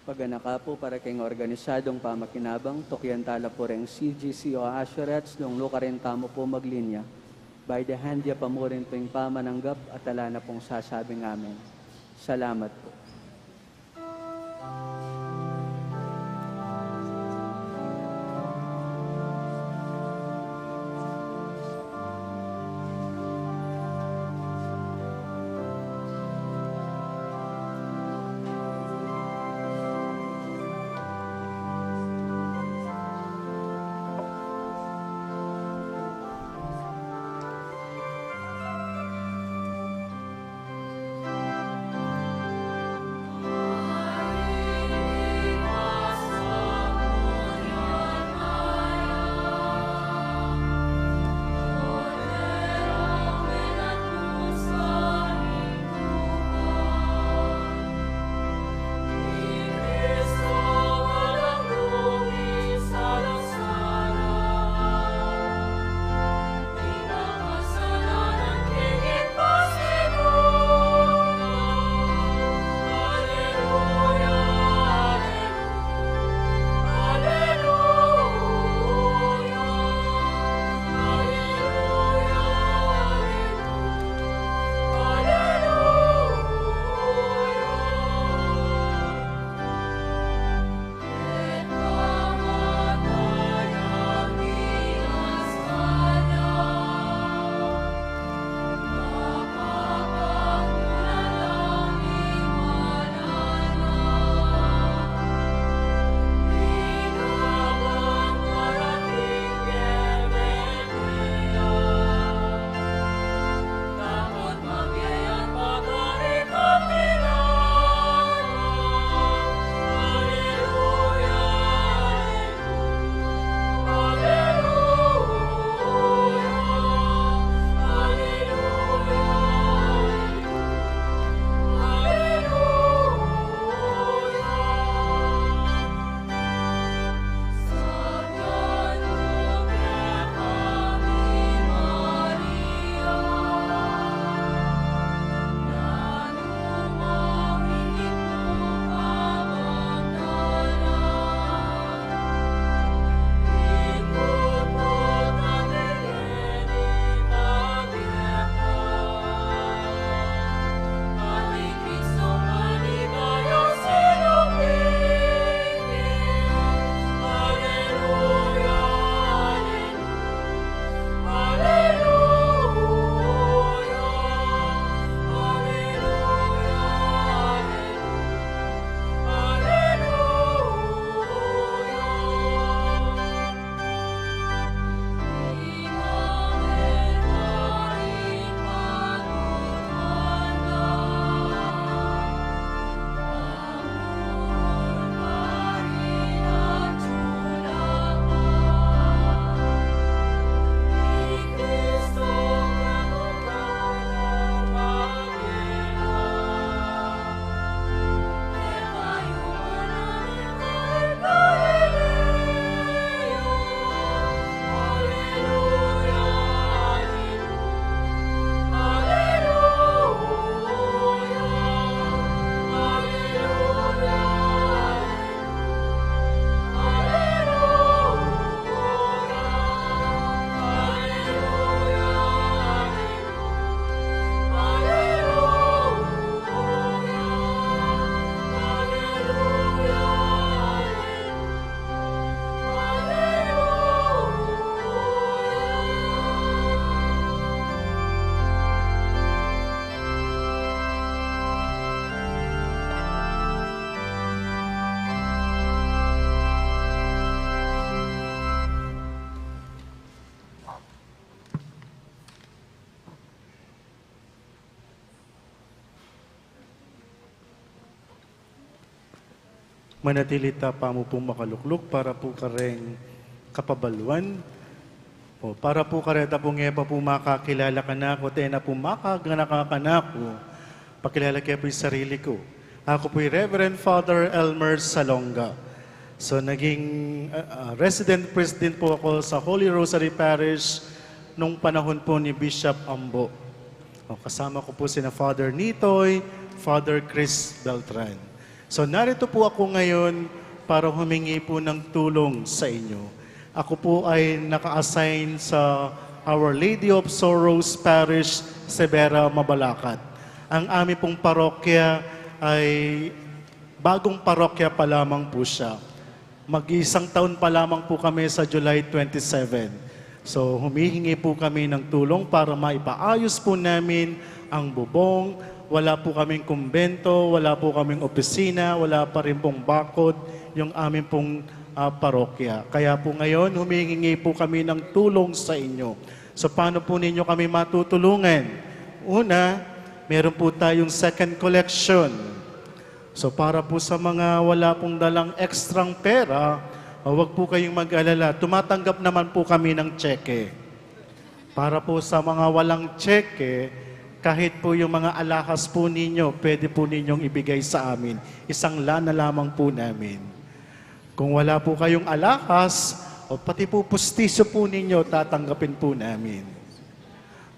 Paganaka pu para king organisadung pamakinabang, tukian tala pu reng C G C O Usherettes, dunglu karin tamu pu maglinya. By the hand ya pa mu rin pu ing pamananggap at ala na pung sasabing amen. Salamat pu. Manatili ta pa mu pung makalukluk para pu kareng kapabaluan. O, para pu kareta pung e pa pu makakilala kanaku, at e na pu makaganaka kanaku, pakilala ke pu ing sarili ku. Aku pu i Reverend Father Elmer Salonga. So, naging, ah, ah, resident priest din pu aku sa Holy Rosary Parish nung panahon pu ni Bishop Ambo. O, kasama ku pu sina Father Nitoy, Father Chris Beltran. So, narito pu ako ngayon para humingi pu ng tulong sa inyo. Ako pu ay naka-assign sa Our Lady of Sorrows Parish, Severa, Mabalacat. Ang amin pung parokya ay bagong parokya pa lamang pu siya. Mag-iisang taon pa lamang pu kami sa July twenty-seven. So, humihingi pu kami ng tulong para maipaayos pu namin ang bubong. Wala pu kaming kumbento, wala pu kaming opisina, wala pa rin pung bakod yung amin pung, ah, parokya. Kaya pu ngayon, humihingi pu kami ng tulong sa inyo. So, paano pu ninyo kami matutulungan? Una, meron pu tayong second collection. So, para pu sa mga wala pung dalang extrang pera, ah, wag pu kayong mag-alala. Tumatanggap naman pu kami ng tseke. Para pu sa mga walang tseke, kahit pu yung mga alahas pu ninyo, pwede pu ninyong ibigay sa amin. Isang lana lamang pu namin. Kung wala pu kayong alahas, o pati pu pustiso pu ninyo, tatanggapin pu namin.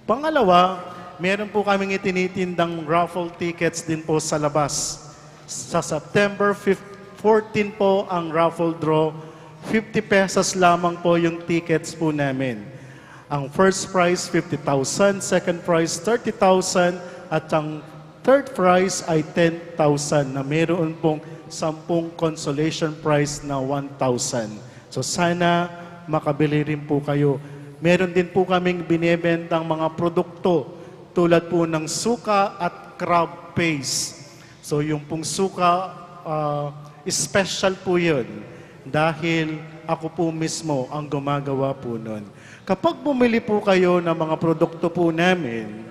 Pangalawa, meron pu kaming itinitindang raffle tickets din po sa labas. Sa September fif-, fourteen po ang raffle draw. Fifty pesos lamang po yung tickets po namin. Ang first prize, fifty thousand, second prize, thirty thousand, at ang third prize ay ten thousand na meron pong sampung consolation prize na one thousand. So sana makabili rin po kayo. Meron din po kaming binebentang mga produkto tulad po ng suka at crab paste. So yung pong suka, ah, special po yun dahil ako po mismo ang gumagawa po nun. Kapag bumili po kayo ng mga produkto po namin,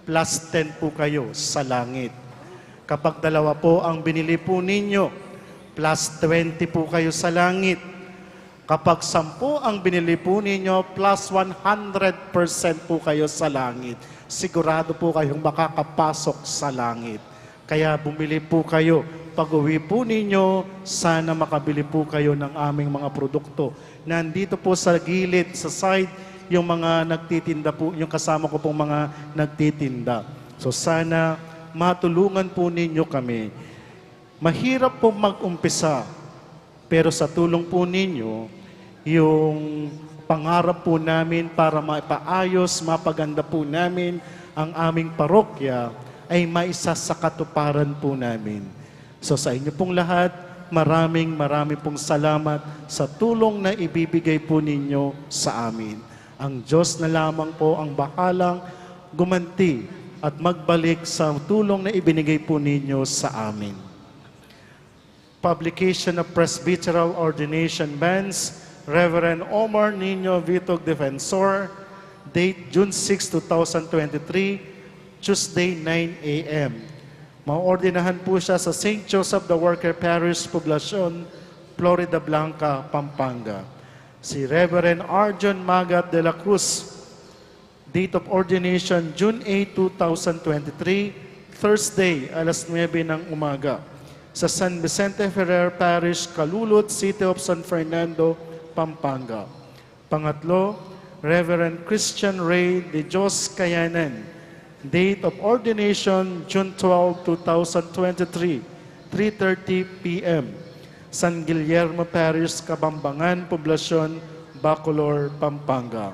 plus ten po kayo sa langit. Kapag dalawa po ang binili po ninyo, plus twenty po kayo sa langit. Kapag sampu ang binili po ninyo, plus one hundred percent po kayo sa langit. Sigurado po kayong makakapasok sa langit. Kaya bumili po kayo. Pag-uwi po ninyo, sana makabili po kayo ng aming mga produkto. Nandito po sa gilid, sa side, yung mga nagtitinda po, yung kasama ko pong mga nagtitinda. So sana matulungan po ninyo kami. Mahirap po mag-umpisa, pero sa tulong po ninyo, yung pangarap po namin para mapaayos, mapaganda po namin ang aming parokya ay maisa sa katuparan po namin. So sa inyo pong lahat, maraming, maraming pong salamat sa tulong na ibibigay po ninyo sa amin. Ang Diyos na lamang po ang bahalang gumanti at magbalik sa tulong na ibinigay po ninyo sa amin. Publication of Presbyteral Ordination Banns, Reverend Omar Nino Vitog Defensor, date June six, two thousand twenty-three, Tuesday, nine A M. Maordinahan po siya sa Saint Joseph the Worker Parish, Poblacion, Floridablanca, Pampanga. Si Reverend Arjun Magat de la Cruz, date of ordination, June eight, two thousand twenty-three, Thursday, alas nuebe ng umaga, sa San Vicente Ferrer Parish, Calulud, City of San Fernando, Pampanga. Pangatlo, Reverend Christian Ray de Dios Kayanan, date of ordination, June twelve, two thousand twenty-three, three thirty P M, San Guillermo Parish, Kabambangan, Poblacion, Bacolor, Pampanga.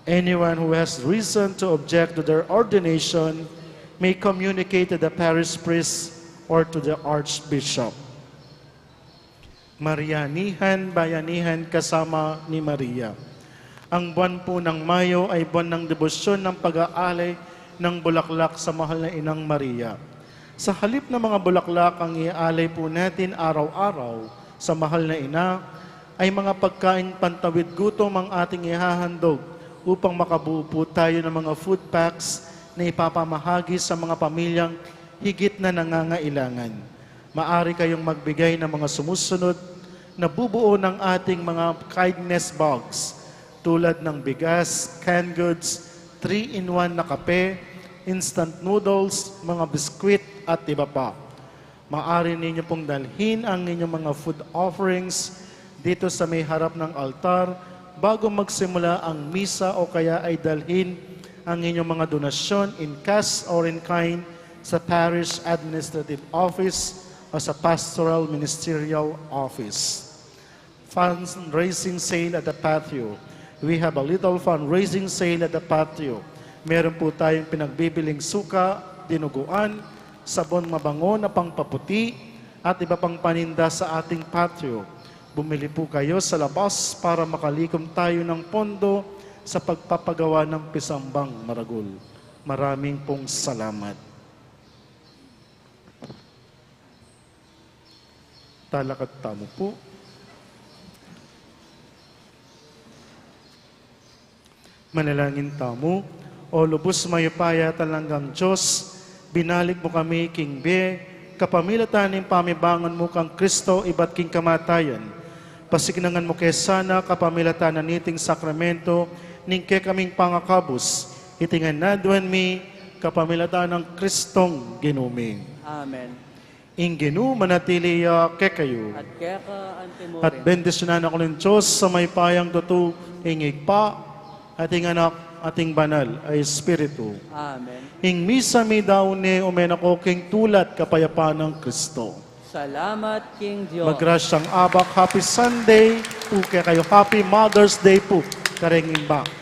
Anyone who has reason to object to their ordination may communicate to the parish priest or to the archbishop. Marianihan, bayanihan kasama ni Maria. Ang buwan po ng Mayo ay buwan ng debosyon ng pag-aalay ng bulaklak sa mahal na Inang Maria. Sa halip na mga bulaklak ang iaalay po natin araw-araw sa mahal na Ina, ay mga pagkain pantawid gutom ang ating ihahandog upang makabuo po tayo ng mga food packs na ipapamahagi sa mga pamilyang higit na nangangailangan. Maari kayong magbigay ng mga sumusunod na bubuo ng ating mga kindness bags, tulad ng bigas, canned goods, three-in-one na kape, instant noodles, mga biskwit, at iba pa. Maari ninyo pong dalhin ang inyong mga food offerings dito sa may harap ng altar bago magsimula ang misa, o kaya ay dalhin ang inyong mga donasyon in cash or in kind sa Parish Administrative Office o sa Pastoral Ministerial Office. Fundraising sale at the patio. We have a little fundraising sale at the patio. Meron po tayong pinagbibiling suka, dinuguan, sabon mabango na pangpaputi, at iba pang paninda sa ating patio. Bumili po kayo sa labas para makalikom tayo ng pondo sa pagpapagawa ng pisambang maragul. Maraming pong salamat. Talakad tamu po. Manalangin tamu. O lubus mayupaya at alang anggang Dios, binalik mu kami king bie kapamilatan ning pamibangon mu kang Kristo ibat king kamatayan. Pasignangan mu ke sana kapamilatan na niting sakramento ning kekaming pangakabus. Iti ngan aduan mi kapamilatan nang Kristong Ginu mi. Amen. Ing Ginu manatili ya kekayu. At keka antimurin. At bendisyunan na kayu ning Dios a mayupayang tutu, ing Ibpa, at ing Anak, at ing Banal a Espiritu. Amen. Ing misa midaun ne, ume na ko king tula at kapayapan nang Kristo. Salamat king Dios. Magrasyang abak, happy Sunday pu kekayu, happy Mother's Day pu kareng imbak.